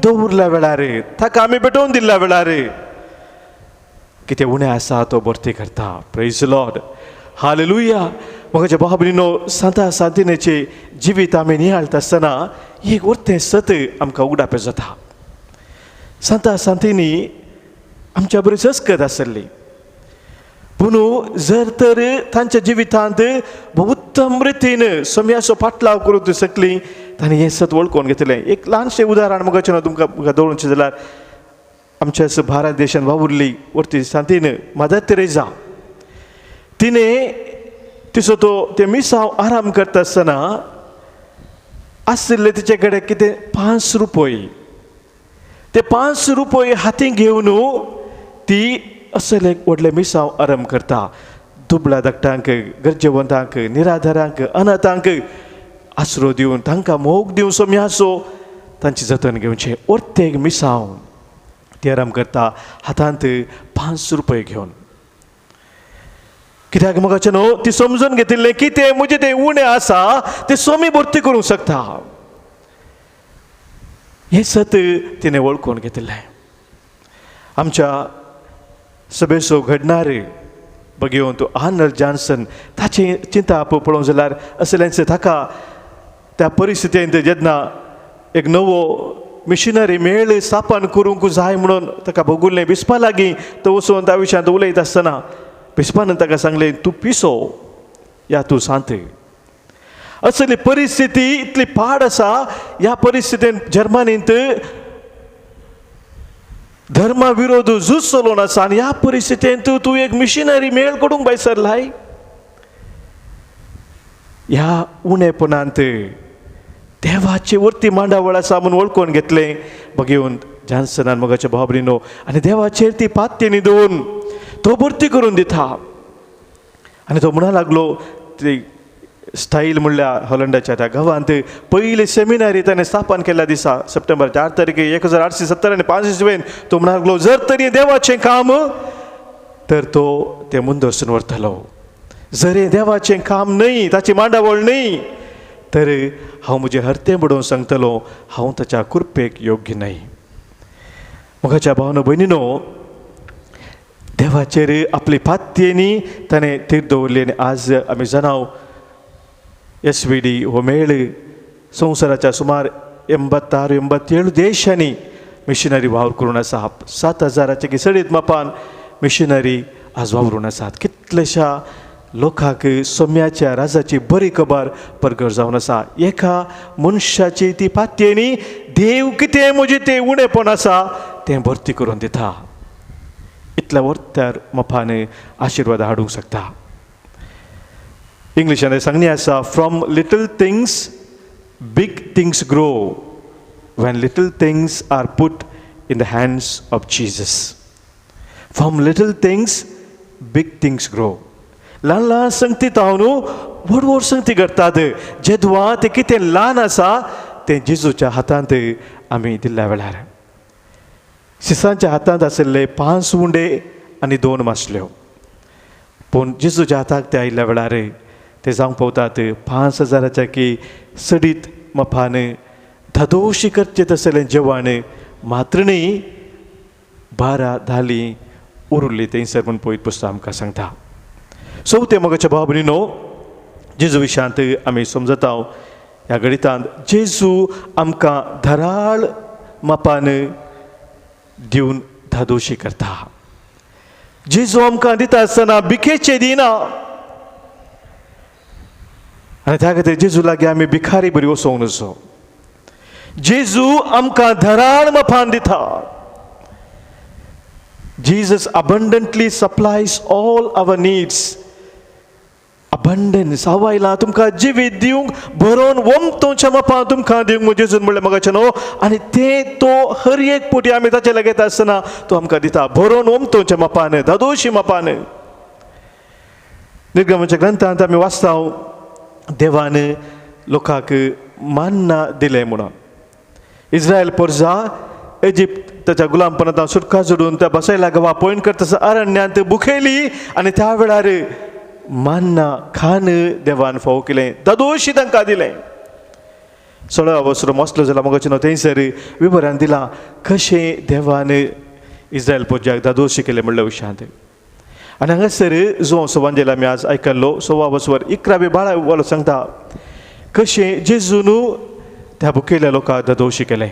[SPEAKER 4] दवरल्या वेळार, ताका आमी भेटोवन दिल्ल्या वेळार कितें उणें आसा तो भरती करता. Praise Lord, hallelujah. म्हज्या भाव भयणीनो सांता सांतिनेचें जिवीत आमी नियाळटा आसतना एक वर्तें सत आमकां उगडापें जाता. सांता सांतिनी आमच्या बरी संस्कृत आसली, पूण जर तर तांच्या जिवितांत उत्तम रितीन सम्याचो फाटलाव करूंक शकली तांणी हें सत वळखून घेतलें. एक ल्हानशें उदाहरण मुखाचें ना तुमकां दवरूंचें जाल्यार आमच्या भारत देशान वावुरली वरती सांतीन मदर तेरेजा, तिणें तिचो तो ते मिसांव आराम करता आसतना आशिल्ले तिचे कडेन कितें 5 रुपये, ते 5 रुपये हातीं घेवन ती असले एक व्हडलें मिसांव आराम करता. दुबळ्या धाकट्यांक, गरजेवंतांक, निराधारांक, अनाथांक आसरो दिवन तांकां मोग दिवन सोम्याचो तांची जतन घेवचें. प्रत्येक मिसांव ती आराम करता हातांत 5 रुपये घेवन. कित्याक मोगाचें न्हू ती समजून घेतिल्लें की तें म्हजें तें उणें आसा तें स्वामी भरती करूंक शकता. हें सत तिणें वळखून घेतिल्लें. आमच्या सभेचो घडणार बघेवन तो आर्नल्ड जॉन्सन ताचें चिंता पळोवंक जाल्यार असलेंच ताका त्या परिस्थितींत जेन्ना एक नवो मिशनरी मेळ स्थापन करूंक जाय म्हणून ताका भोगुल्लें बिस्पा लागीं तो वचून त्या विशयांत उलयता आसतना बिस्पान ताका सांगलें, तूं पिसो या तूं सांत. असली परिस्थिती इतली पाड आसा, ह्या परिस्थितीन जर्मनींत धर्मा विरोध झूज चलोवन आसा आनी ह्या परिस्थितींत तूं एक मिशनरी मेळ करूंक भायर सरलाय. ह्या उणेपणांत देवाची वरती मांडावळ आसा म्हूण वळखून घेतलें बघेवन जॉन्सनान मोगाच्या भाव भयणीनो आनी देवाचेर ती पात्येनी दवरून तो भरती करून दिता. आनी तो म्हणा लागलो ती स्टायल म्हणल्यार हॉलंडाच्या त्या गांवांत पयली सेमिनारी ताणें स्थापन केल्ल्या दिसा सप्टेंबर 4 तारखे 1870 आनी 5 इस्वेन तो म्हणा लागलो, जर तरी देवाचें काम तर तो तें मुंदरसून व्हरतलो, जर हें देवाचें काम न्हय ताची मांडावळ न्हय तर हांव म्हजें हरतें बडोवन सांगतलो हांव ताच्या कृपेक योग्य न्हय. मोगाच्या भावनो भयणीनो, देवाचेर आपली पात्येनी ताणें तीर दवरली आनी आज आमी जाणाव एस व्ही डी हो मेळ संवसाराच्या सुमार 86 87 देशांनी मिशनरी वावर करून आसा. 7,000 सडीत मापान मिशनरी आज वावरून आसात. कितलेशा लोकांक सोम्याच्या राजाची बरी खबर परगट जावन आसा. एका मनशाची ती पात्येनी देव कितें म्हजें तें उणेपण आसा तें भरती करून दिता. इतल्या वर्त्यार मफान आशिर्वाद हाडूंक शकता. इंग्लिशान सांगणी आसा, from little things big things grow when little things are put in the hands of Jesus. From little things big things grow. ल्हान ल्हान संगती तावन व्हड व्हड संगती करतात. जेदवा तें कितें ल्हान आसा तें जेजूच्या हातांत आमी दिल्ल्या वेळार शिसांच्या हातांत आशिल्ले 5 उंडे आनी 2 मासल्यो, पूण जेजूच्या हाताक ते आयिल्ल्या वेळार ते जावंक पावतात 5,000 की सडीत मफान धादोशी करचें तसलें जेवण मात्र न्ही 12 धाली उरली थंयसर म्हूण पळयत पुस्तक आमकां सांगता. चवथें मोगाच्या भाव भयणीनो, जेजू विशयांत आमी समजता ह्या गणितांत जेजू आमकां धराळ मापान दिवन धादोशी करता. जेजू आमकां दिता आसतना भिकेचें दिना आनी त्या खातीर जेजू लागीं आमी भिखारी बरी वचोंक नजो. जेजू आमकां धराळ मापान दिता. Jesus abundantly supplies all our needs. Abundance हांव तुमकां जिवीत दिवंक भरोवन वमतोच्या मापान तुमकां दिवंक म्हूण जेजून म्हणलें मोगाचें न्हू. आनी तें तो हर एक पोटी आमी ताचे लागीं येता आसतना तो आमकां दिता भरोवन वमतोच्या मापान धादोशी मापान. निर्गमनाच्या ग्रंथांत आमी वाचता देवान लोकांक मान्ना दिलें म्हणून. इस्रायल परजा इजिप्त ताच्या गुलामपणांत सुटका जोडून त्या बसायला गांवा पयण करता अरण्यांत बुखेली आनी त्या वेळार मान्ना खान देवान फावो केलें दादोशी तांकां दिलें. 16 वसरो मसलो जाल्यार मोगाचें न्हू थंयसर विवरण दिलां कशें देवान इस्रायल पोज्याक दादोशी केलें म्हणल्या विशयांत. आनी हांगासर जो सवांजेल आमी आज आयकल्लो 16 वसवर 11 12 वालो सांगता कशें जेजून त्या बुकेल्या लोकांक दादोशी केलें.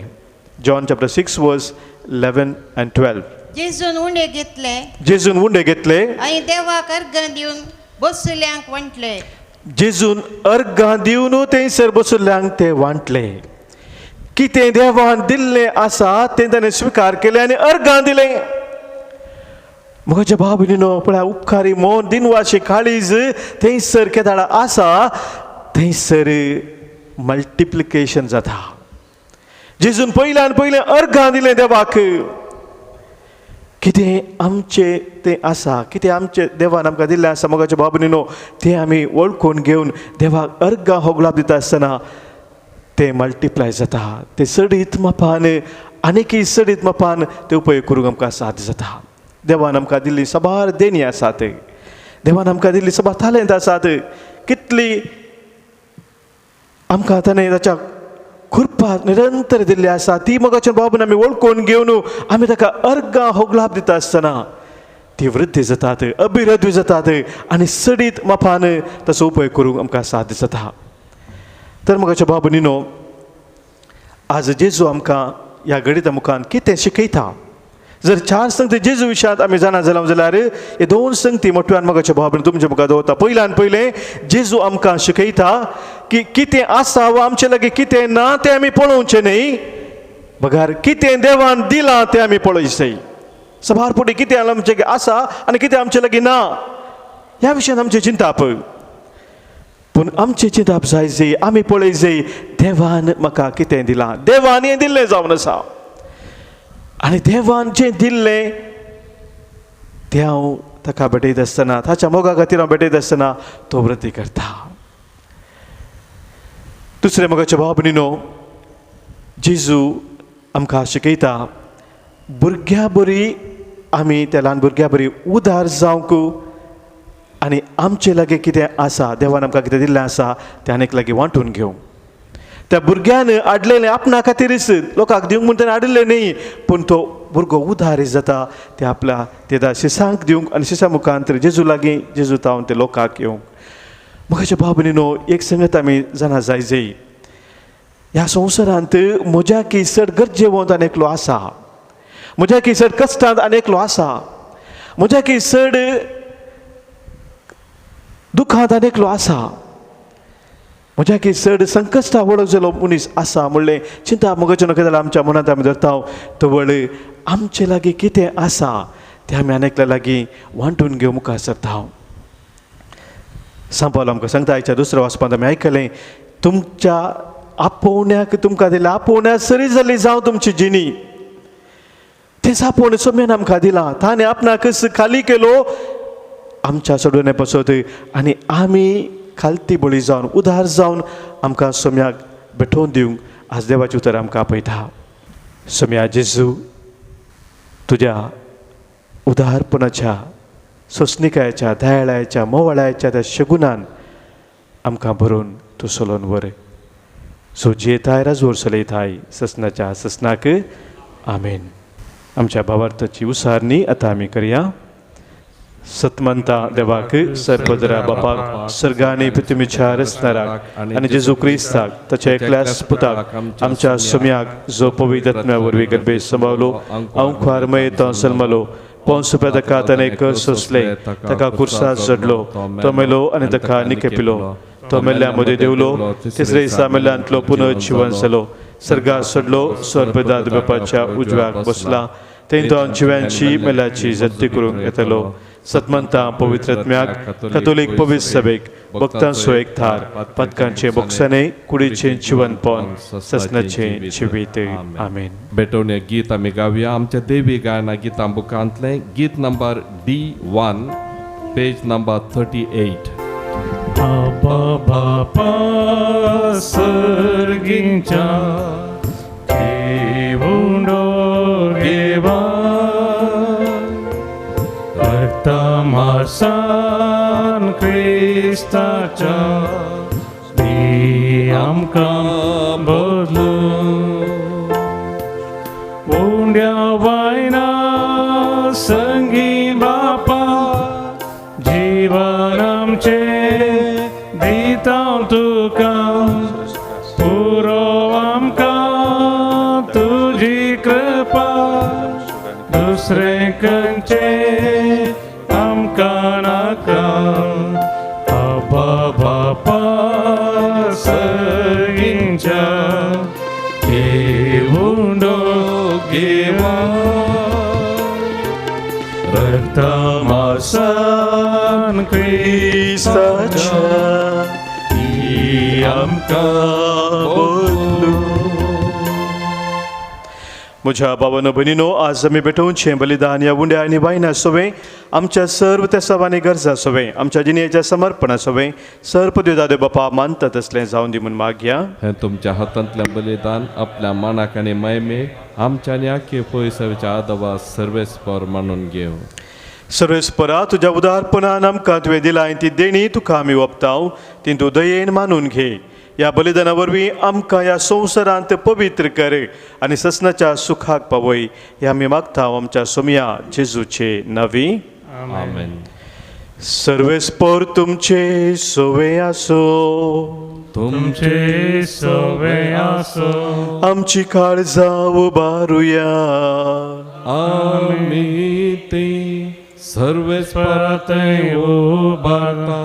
[SPEAKER 4] John chapter 6 verse 11 and 12.
[SPEAKER 9] जेजून उंडे घेतले,
[SPEAKER 4] जेजून उंडे घेतले
[SPEAKER 9] आनी देवाक अर्गां दिवन बसुल्यांक वांटले.
[SPEAKER 4] जेजून अर्गां दिवन थंयसर बसुल्ल्यांक ते वांटले. कितें देवान दिल्लें आसा तें ताणें स्विकार केलें आनी अर्गां दिलें. म्हज्या भाव भयणीनो, पळया उपकारी मन दिनवाशी काळीज थंयसर केदाळा आसा थंयसर मल्टिप्लिकेशन जाता. जेजून पयल्यान पयलें अर्गां दिलें देवाक. कितें आमचें तें आसा, कितें आमचें देवान आमकां दिल्लें आसा मोगाच्या भाव भयणीनो, तें आमी वळखून घेवन देवाक अर्गां होगडाप दिता आसतना तें मल्टिप्लाय जाता. तें सडीत मापान आनीकय सडीत मापान तें उपयोग करूंक आमकां साध्य जाता. देवान आमकां दिल्ली साबार देणी आसात, देवान आमकां दिल्ली साबार तालेंत आसात. कितली आमकां ताणें ताच्या कृपा निरंतर दिल्ली आसा ती मोगाच्या बाबून आमी वळखून घेवन आमी ताका अर्गां होगलाप दिता आसतना ती वृद्धी जातात, अभिवृद्धी जातात आनी सडीत मापान ताचो उपयोग करूंक आमकां साध्य जाता. तर मोगाच्या बाबू न्ही, आज जेजू आमकां ह्या घडिता मुखान कितें शिकयता? जर चार संगती जेजू विशयांत आमी जाणा जाल्या जाल्यार हे दोन संगती मोठ्यान मोगाच्या भाव तुमच्या मुखार दवरता. पयल्यान पयलें जेजू आमकां शिकयता की कितें आसा वा आमचे लागीं कितें ना तें आमी पळोवचें न्ही, बगार कितें देवान दिलां तें आमी पळोवचें. सभार फुडें कितें आमचे लागीं आसा आनी कितें आमचे लागीं ना ह्या विशयांत आमचें चिंताप. पूण आमचें चिंताप जाय जाय आमी पळय जाय देवान म्हाका कितें दिलां, देवान हें दिल्लें जावन आसा आनी देवान जें दिल्लें तें हांव ताका भेटयत आसतना, ताच्या मोगा खातीर हांव भेटयत आसतना तो वृद्धी करता. दुसरें मोगाच्या भाव भयणीनो, जेजू आमकां शिकयता भुरग्यां बरी आमी त्या ल्हान भुरग्यां बरी उदार जावंक आनी आमचे लागीं कितें आसा, देवान आमकां कितें दिल्लें आसा तें आनीक लागीं वांटून घेवंक. त्या भुरग्यान हाडलेलें आपणा खातीरच, लोकांक दिवंक म्हूण ताणें हाडिल्लें न्ही, पूण तो भुरगो उदार जाता ते आपल्या तेदा शिसांक दिवंक आनी शिसा मुखांत जेजू लागीं जेजू तावन ते लोकांक येवंक. म्हज्या भाव भयणीनो, एक संगत आमी जाणा जाय जाय ह्या संवसारांत म्हज्या की चड गरजेवंत आनी एकलो आसा, म्हज्या की चड कश्टांत आनी एकलो आसा, म्हज्या की चड दुखांत आनी एकलो आसा, म्हज्या की चड संकश्टा वळख जालो मनीस आसा म्हणलें चिंता मोगाचें नका जाल्यार आमच्या मनांत आमी धरता. तवळ आमचे लागीं कितें आसा तें आमी आनी एकल्या लागीं वांटून घेवंक मुखार सरता. सांपावलो आमकां सांगता आयच्या दुसऱ्या वाचपांत आमी आयकलें, तुमच्या आपोवण्याक तुमकां दिल्या आपोवण्या सरी जाली जावं तुमची जिणी, तें आपोवणें सोम्यान आमकां दिलां, ताणें आपणाकच खाली केलो आमच्या सोडवणे पासत आनी आमी खालती बळी जावन उदार जावन आमकां सोम्याक भेटोवन दिवंक आज देवाचें उतर आमकां आपयता. सोम्या जेजू, तुज्या उदारपणाच्या, सोंसणिकायेच्या, दयाळाच्या, मोवाळाच्या त्या शगुनान आमकां भरून तूं सोलोवन व्हर. सो जियेताय राजोर चलयताय ससनाच्या ससनाक आमेन. आमच्या भावार्थाची उसारणी आतां आमी करया. सतमंता देवाक, सर्पदरा बापाक, सर्गानी पृथ्वीच्या रचणाराक आनी जेजू क्रिस्ताक ताच्या एकल्याच पुताक आमच्या सोम्याक जो पवित्र आत्म्या वरवीं गर्भे सांबावलो, अंकुर मयेंत जल्मलो, पोंस रुपया ताका ताणें सोंसले, ताका कुर्सार चडलो, तो मेलो आनी ताका निकेपिलो, तो मेल्ल्या मदें देंवलो, तिसरे दिसा मेल्ल्यांतलो पुनर्जिवन जालो, सर्गार चडलो, सर्पदाद बापाच्या उजव्याक बसला, थंय तो जिव्यांची मेल्याची जत्ती करूंक येतलो. सतमंता पवित्र आत्म्याक, कथोलीक पवित्र सभेक, भक्तांचो एक थार, पदकांचे बोक्साने, कुडीचें जिवनपण, ससनाचें जिवीत. आमेन.
[SPEAKER 3] भेटवणे गीत आमी गावया आमच्या देवी गायना गितां बुकांतलें गीत नंबर D1, page number 38.
[SPEAKER 7] आबा बापा सर्गींच्या देवुंडो देवा रक्तमासान क्रिस्ताच्या दी आमकां बदलून उंड्या वायना संगी बापा जीवन आमचें दिता तुका, पुरो आमकां तुजी कृपा, दुसरें खंयचें आमकां नाका. आबा बापा सर्गींच्या देवुंडो देवा रक्तमासान क्रिस्ताच्या ती आमकां बदलूं.
[SPEAKER 4] म्हज्या बाबानो भयणीनो, आज आमी भेटोवचें बलिदान ह्या उंड्या आनी वायना सोवें आमच्या सर्व तेसावांनी गरजा सोवें आमच्या जिणेच्या समर्पणा सोवें सर्व देव बापा मानता तसलें जावन दी म्हूण मागया.
[SPEAKER 3] हें तुमच्या हातांतलें बलिदान आपल्या मानाक आनी महिमेक आमच्या आनी आख्खे पयसाच्या आदवा सर्वेस्पर मानून घेव.
[SPEAKER 4] सर्वेस्परा, तुज्या उदारपणान आमकां तुवें दिलां ती देणी तुका आमी ओंपताव, ती तूं दयेन मानून घे. ह्या बलिदाना वरवीं आमकां ह्या संवसारांत पवित्र कर आनी ससनाच्या सुखाक पावय. हे आमी मागता आमच्या सोमया जेजूचे नवी.
[SPEAKER 3] आमेन.
[SPEAKER 4] सर्वेस्पोर तुमचे सोवे आसो.
[SPEAKER 7] तुमचे सोवे आसो.
[SPEAKER 4] आमची काळजां उबारुया.
[SPEAKER 3] आमी ती सर्वेस्पराथंय उबारता.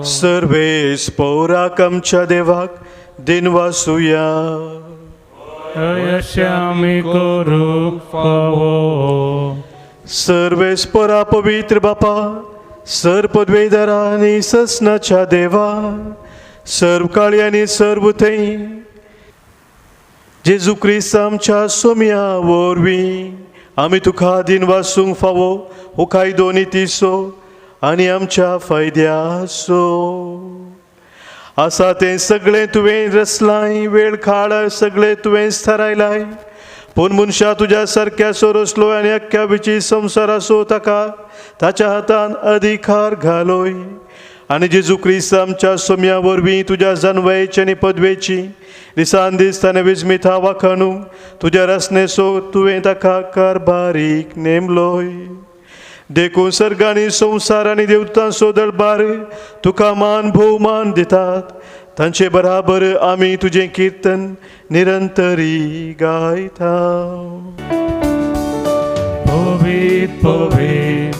[SPEAKER 4] सर्वेस्पोराक आमच्या देवाक दिनवासुया.
[SPEAKER 7] अशें आमी करूंक फावो.
[SPEAKER 4] सर्वेस्पोरा पवित्र बापा, सर्व पदवेदारा आनी ससनाच्या देवा, सर्व काळी आनी सर्व थंय जेजू क्रिस्त आमच्या सोम्या वरवीं आमी तुका दिनवासूंक फावो हो कायदो नितीचो आनी आमच्या फायद्याचो आसा. तें सगळें तुवें रचलाय, वेळ काळ सगळें तुवें थारायलाय. पूण मनशा तुज्या सारक्याचो रचलो आनी अख्ख्या विची संवसाराचो ताका ताच्या हातान अधिकार घालोय. आनी जेजू क्रिस्त आमच्या सोम्या वरवीं तुज्या जानवयेची आनी पदवेची दिसान दीस ताणें विजमिता वाखाणू तुज्या रचनेचो तुवें ताका कारभारीक नेमलोय. देखून सर्ग आनी संवसार आनी देवतांचो दरबार तुका मान भोवमान दितात. तांचे बराबर आमी तुजें किर्तन निरंतरी गायता.
[SPEAKER 7] पवित्र पवित्र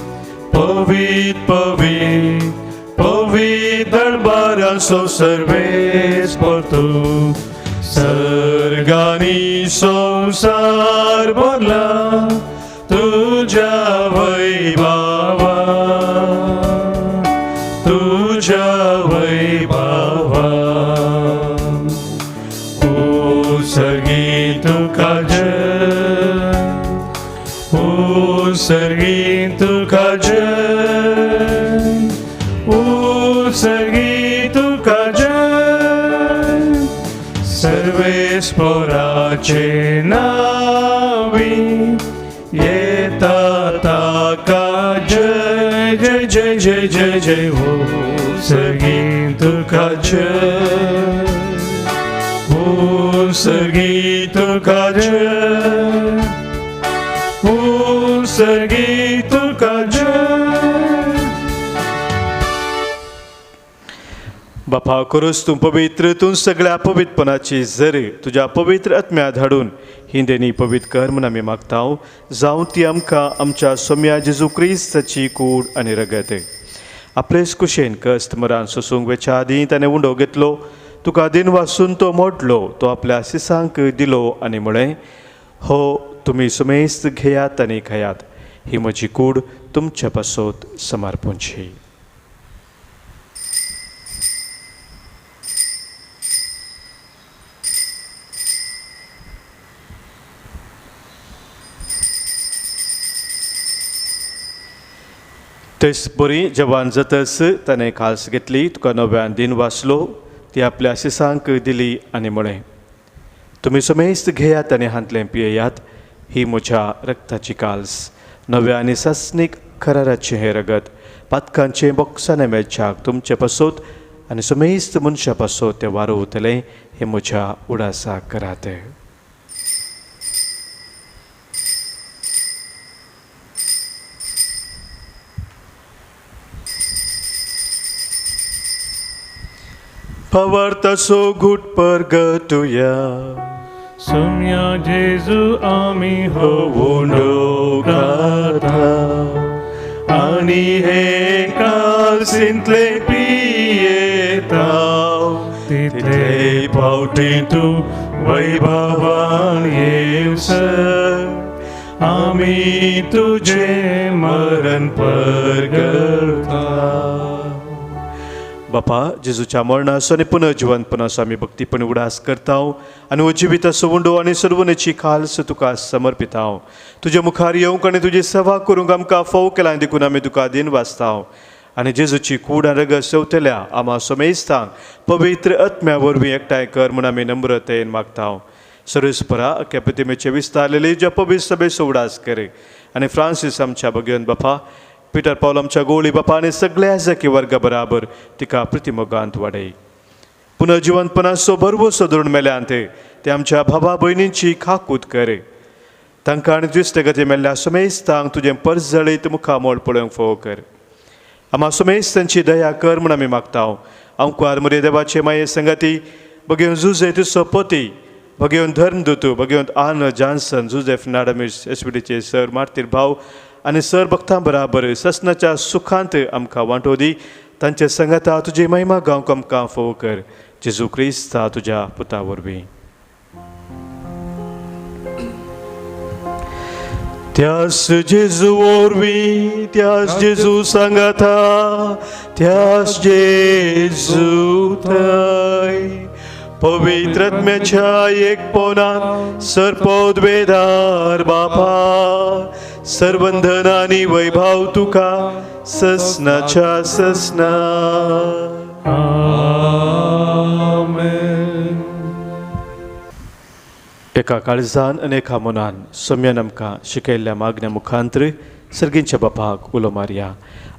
[SPEAKER 7] पवित्र पवित्र पवित्र दरबाराचो सर्वेस्पोर तूं. सर्गानी संवसार भरला तुज्या वैभवा, तुज्या वैभवा. उत्सर्गी तुका जय, उत्सर्गी तुका जय, उत्सर्गी तुका जय. सर्वेस्पोराचे नावी येता ताका जय जय जय जय जय जय. उत्सर्गी तुका जय, उत्सर्गी तुका जय, उत्सर्गी तुका जय.
[SPEAKER 4] बापा करूस तूं पवित्र, तूं सगळ्या पवित्रपणाची जर तुज्या पवित्र आत्म्या धाडून ही देणी पवित्र कर म्हूण आमी मागता. जावं ती आमकां आमच्या सोम्या जेजू क्रिस्ताची कूड आनी रगत. आपलेच कुशेन कश्ट मरान सोसूंक वेच्या आदीं ताणें उंडो घेतलो, तुका दिन वासून तो मोडलो, तो आपल्या सिसांक दिलो आनी म्हळें, हो तुमी सुमेस्त घेयात आनी खायात, ही म्हजी कूड तुमच्या पासत समर्पूंची. तेच बरी जवान जातच ताणें खास घेतली, तुका नव्यान दिन वाचलो, ती आपल्या शिसांक दिली आनी म्हळें, तुमी समेस्त घेयात आनी हांतलें पियेयात, ही म्हज्या रक्ताची काल्स, नव्या आनी सासणीक कराराचें हें रगत, पातकांचें बोक्साने मेळच्याक तुमचे पासत आनी समेस्त मनशां पासत तें वारोवतलें, हें म्हज्या उडासाक करात. पवार्थाचो घूट परगटुया.
[SPEAKER 7] सोम्या जेजू आमी
[SPEAKER 4] हो उंडो खाता आनी हे कालसींतले पियेता, तितले फावटी तूं वैभवान येवसर आमी तुजें मरण परगटा. बापा जेजूच्या मरणाचो आनी पुनर्जिवंतपणाचो आमी भक्तीपणी उडास करता आनी हो जिविताचो उंडो आनी सर्वनेची खालस तुका समर्पिता. तुज्या मुखार येवंक आनी तुजी सेवा करूंक आमकां फोव केला देखून आमी तुका दिन वाचता आनी जेजूची कूड आनी रगत सेवतल्या आमा समेस्तांक पवित्र आत्म्या वरवीं एकठांय कर म्हूण आमी नम्रतेन मागता. सर्वेस्परा अख्या प्रतिमेचे विस्तारलेली ज्या पवित्र सभेचो उडास करे आनी फ्रांसीस आमच्या भगवंत बापा, पिटर पावल आमच्या गोळी बापा आनी सगळ्या जकी वर्गा बराबर तिका प्रतिमोगांत वाडय. पुनर्जिवंतपणाचो भरवंसो धरून मेल्यांत ते आमच्या भावा भयणींची खाकूत कर. तांकां आनी दुसरे गती मेल्ल्या समेस्तांक तुजें परजळीत मुखामोळ पळोवंक फावो कर. आमा समेस्तांची दया कर म्हूण आमी मागता. आमकार मुरे देवाचे माये संगती भगेवन जुजे तुजो पती भगेवन धर्मदूत भगेवन आर्न जॉन्सन जुजेफ नाडमीस एसपीडीचे सर मार्तीर भाव आनी सर भक्तां बराबर ससनाच्या सुखांत आमकां वांटो दी. तांचे संगता तुजी महिमा गावंक आमकां फावो कर. जेजू क्रिस्ता तुज्या पुता वरवीं. त्यास जेजू वरवीं, त्यास जेजू सांगाता, त्यास जेजू थंय पवित्र आत्म्याच्या एकपणान सर्पोद्वेदार बापा सर्वंधन आनी वैभव तुका ससनाच्या ससना.
[SPEAKER 3] आमेन.
[SPEAKER 4] एका काळजान आनी एका मनान सम्यान आमकां शिकयल्ल्या मागण्या मुखांतर सर्गींच्या बापाक उलो मारया.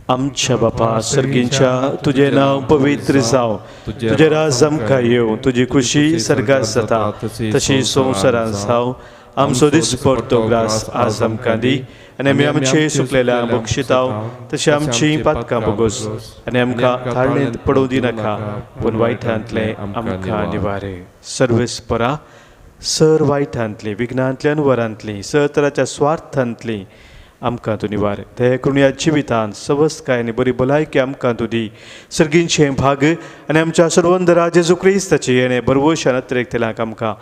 [SPEAKER 4] आमच्या बापा सर्गींच्या, तुजें नांव पवित्र जावं, तुजें राज आमकां येवं, तुजी खुशी सर्गात जाता तशी संवसारांत जावं. आमचो दिसपडतो ग्रास आज आमकां दी आनी आमी आमचे सुकलेल्या बक्षिताव तशें आमची पातकां बोगोस आनी आमकां ताळणेंत पडोवं दिनाका पूण वायटांतलें आमकां निवारे. सर्वेस्परा सर वायटांतली विघ्नांतली वरांतली सर तराच्या स्वार्थांतली आमकां तूं निवार. ते करून ह्या जिवितांत सवस्काय आनी बरी भलायकी आमकां तूं दी. सर्गींचें भाग आनी आमच्या सर्वंदरा जेजू क्रिस्ताची येणें बरवशान अत्रेकतल्यांक आमकां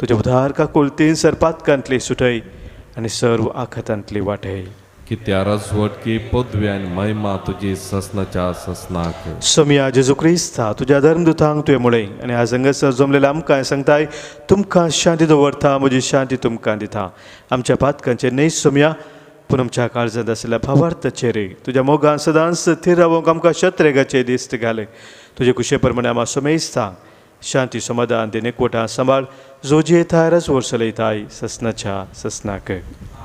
[SPEAKER 4] तुज्या उदार काकुळतीन सर पातकांतली सुटय आनी सर्व आखातांतली वाटय.
[SPEAKER 3] कित्या राजवटकी पदवी आनी महिमा तुजी ससनाच्या ससनाक.
[SPEAKER 4] सोमिया जेजू क्रिस्ता तुज्या धर्मदूतांक तुवें मुळें आनी आज हांगासर जमलेल्या आमकां सांगताय तुमकां शांती दवरता, म्हजी शांती तुमकां दिता. आमच्या पातकांचेर न्हय सोमिया पूण आमच्या काळजांत आशिल्ल्या भावार्थाचेर तुज्या मोगान सदांच थीर रावोंक आमकां शत्रेगाचे दिस्त घाले. तुजे कुशे प्रमाणे आमा समेस्तांक शांती समाधान दिने कोटा सांबाळ जो जियेताय रजवोर चलयताय ससनाच्या ससनाक.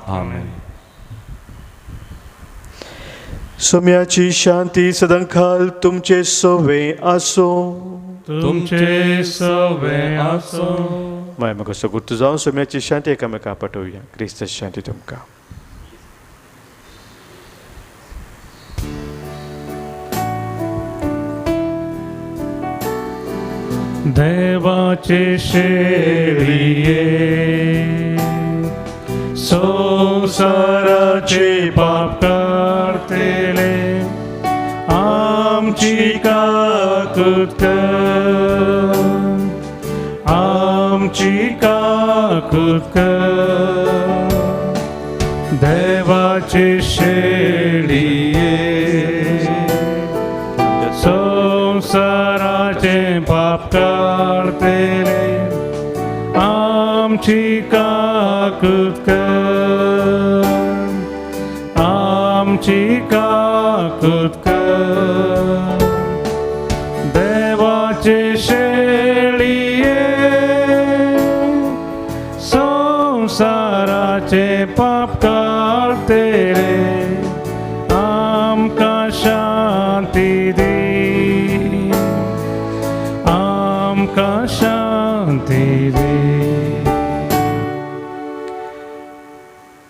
[SPEAKER 3] आमेन.
[SPEAKER 4] सोम्याची शांती सदांकाल तुमचे सोवे आसो.
[SPEAKER 7] तुमचे सोवे आसो.
[SPEAKER 4] माय म्हाका सगुर्त जावन सोम्याची शांती एकामेका पाठोवया. क्रिस्त शांती तुमकां.
[SPEAKER 7] देवाचे शेळये संवसाराचे पाप काडतले आमची काकूत कर, आमची काकूत कर. देवाचे शेळये संवसाराचे पाप काडतले आमची काकूत कर, आमची काकूत कर. देवाचे शेळये संवसाराचे पाप काडतले आमकां शांती दी, आमकां शांती दी.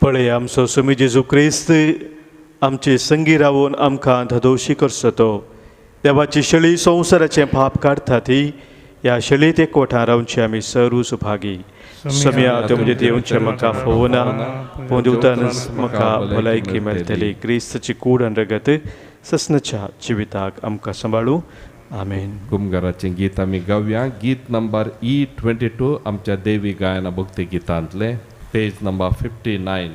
[SPEAKER 4] पळय आमचो स्वामी जेजू क्रिस्त आमचे संगी रावून आमकां धदोशी करचो तो. देवाची शेळी संवसाराचें पाप काडटा ती ह्या शेळीत एकवटान रावची आमी सर्व सुभागी. सोम्या तुमचे देवचे म्हाका फोवना पूण देवतानच म्हाका भलायकी मेळटली. क्रिस्ताची कूड आनी रगत ससनाच्या जिविताक आमकां सांबाळू. आमेन.
[SPEAKER 3] कुमगाराचें गीत आमी गावया. गीत नंबर E22 आमच्या देवी गायना भक्ती गितांतलें, पेज नंबर 59.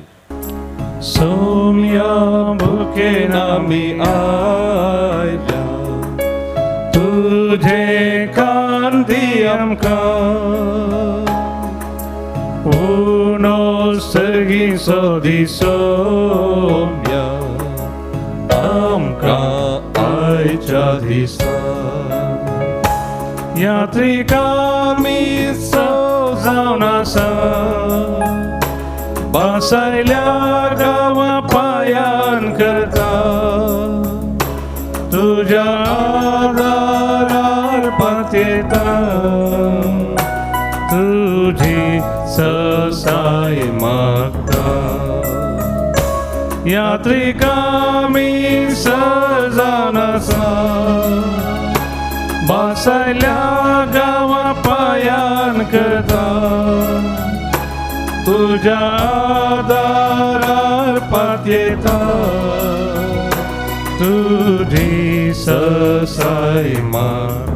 [SPEAKER 7] सोम्या भुकेन आमी आयल्या तुझे कान दी आमकां उणो सगीं दी सोम्या आमकां आयच्या दिसा. यात्रिकामी सो जावन आसा बासायल्या गांवा पायान करता तुज्या आदारार पातयेता तुजी ससाय मागता. यात्रिकामी सजान आसा बासायल्या गांवा पायान करता तुज्या दारार पातयेता तुजी ससाय मागता.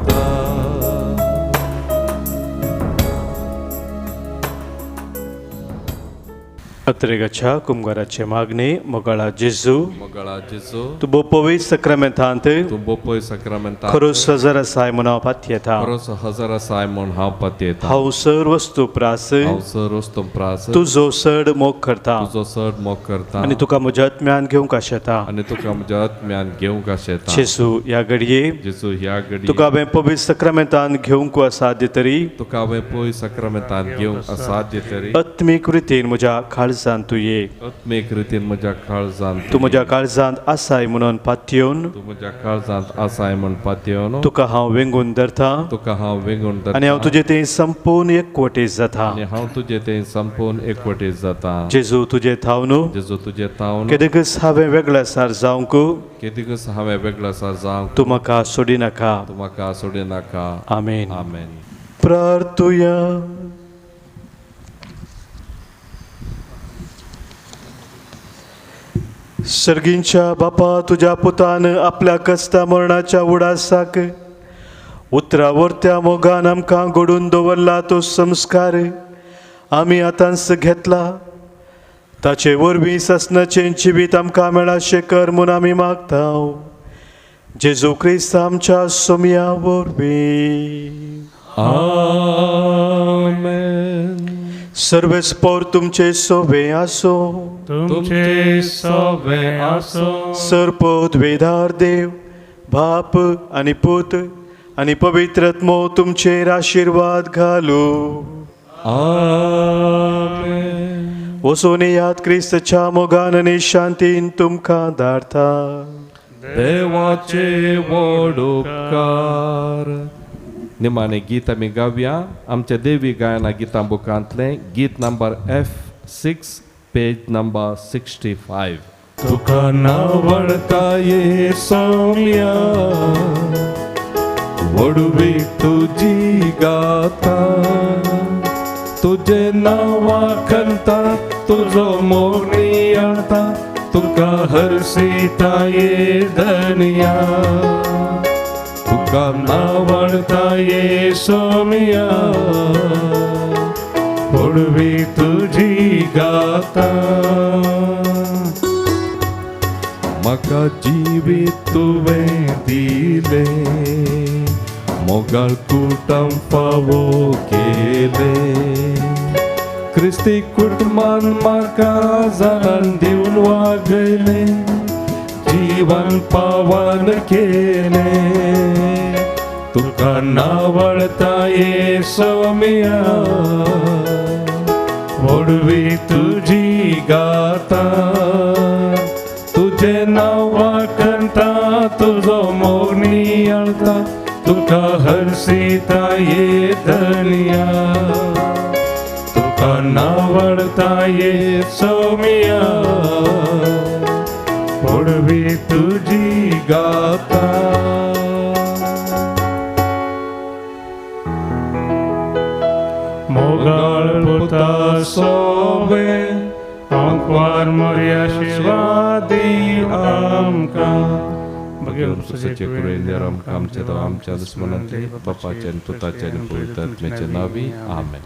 [SPEAKER 4] अत्रेगाच्या कुमगाराचे मागणे. मोगाळा जेजू,
[SPEAKER 3] मोगाळा जेजू,
[SPEAKER 4] तूं बोपोवी सक्रामेंतांत,
[SPEAKER 3] तूं बोपोय सक्रामेंतांत
[SPEAKER 4] खरोच हजर आसाय म्हूण हांव पातयेता,
[SPEAKER 3] खरोच हजर आसाय म्हूण हांव पातयेता.
[SPEAKER 4] हांव सर वस्तू प्रास,
[SPEAKER 3] हांव सर वस्तू प्रास
[SPEAKER 4] तुजो चड मोग करता,
[SPEAKER 3] तुजो चड मोग करता
[SPEAKER 4] आनी तुका म्हज्या आत्म्यान घेवंक आशेता,
[SPEAKER 3] आनी तुका म्हज्या आत्म्यान घेवंक आशेता.
[SPEAKER 4] जेजू ह्या घडये,
[SPEAKER 3] जेजू ह्या घडये
[SPEAKER 4] तुका हांवें पवित्र सक्रामेंतांत घेवंक असाध्य तरी,
[SPEAKER 3] तुका हांवें पवित्र सक्रामेंतांत घेवंक असाध्य तरी
[SPEAKER 4] आत्मीक रितीन म्हज्या काळजांत तूं ये,
[SPEAKER 3] आत्मीक रितीन म्हज्या काळजांत
[SPEAKER 4] तूं म्हज्या काळजांत आसाय म्हणून पातयेवन,
[SPEAKER 3] तूं म्हज्या काळजांत आसाय म्हूण पातयेवन
[SPEAKER 4] तुका हांव वेंगून धरता,
[SPEAKER 3] तुका हांव वेंगून धरता
[SPEAKER 4] आनी हांव तुजे थंय संपूर्ण एकवटीत जाता,
[SPEAKER 3] आनी हांव तुजे थंय संपूर्ण एकवटीत जाता.
[SPEAKER 4] जेजू तुजे थावन,
[SPEAKER 3] जेजू तुजे थावन
[SPEAKER 4] केदीकच हांवें वेगळ्यासार जावंक,
[SPEAKER 3] केदीकच हांवें वेगळ्यासार जावंक
[SPEAKER 4] तूं म्हाका सोडिनाका,
[SPEAKER 3] तूं म्हाका सोडिनाका.
[SPEAKER 4] आमेन.
[SPEAKER 3] आमेन.
[SPEAKER 4] प्रार्थुया. सर्गींच्या बापा, तुज्या पुतान आपल्या कस्ता मरणाच्या उडासाक उतरा वरत्या मोगान आमकां घडून दवरला तो संस्कार आमी आतांच घेतला. ताचे वरवीं सासणाचें जिवीत आमकां मेळाशें कर म्हूण आमी मागता. जेजू क्रिस्त आमच्या सोमया वरवीं.
[SPEAKER 3] आमेन.
[SPEAKER 4] सर्वेस्पोर तुमचे सोबे आसो,
[SPEAKER 7] तुमचे सोबे आसो.
[SPEAKER 4] सर्पोत वेदार देव बाप आनी पूत आनी पवित्र आत्मो तुमचेर आशिर्वाद घालू.
[SPEAKER 3] आमेन.
[SPEAKER 4] वचून याद क्रिस्तच्या मोगान आनी शांतीन तुमकां धाडता.
[SPEAKER 3] देवाचे व्हड उपकार. निमाणे गीत आमी गावया आमच्या देवी गायना गितां बुकांतलें गीत नंबर F6 page number 65.
[SPEAKER 7] तुका नावडता ये सोम्या वडवी तुजी गाता, तुझे नावा खंता तुझो मोग नियाळता, तुका हरसीता ये धनिया. तुका नावडता ये सोमिया वडवी तुजी गाता.
[SPEAKER 3] म्हाका जिवीत तुवें दिलें, मोगाळ कुटम फावो केलें, क्रिस्ती कुटुंबान म्हाका जाणान दिवन वागयलें, जीवन पावन केलें.
[SPEAKER 7] तुका नावडता ये सोमिया वडवी तुजी गाता, तुझे नावा कंता तुझो मोग नियाळता, तुका हरसीता ये धनिया. तुका नावडता ये सोमिया वडवी तुजी गाता. मोगाळ पुता सोवे आंकवार मोरया शिवादी आमकां.
[SPEAKER 3] आमच्या आमच्या दुस्मनांतले बापाच्या पुताच्या आनी पवित्र आत्म्याच्या नांवी. आमेन.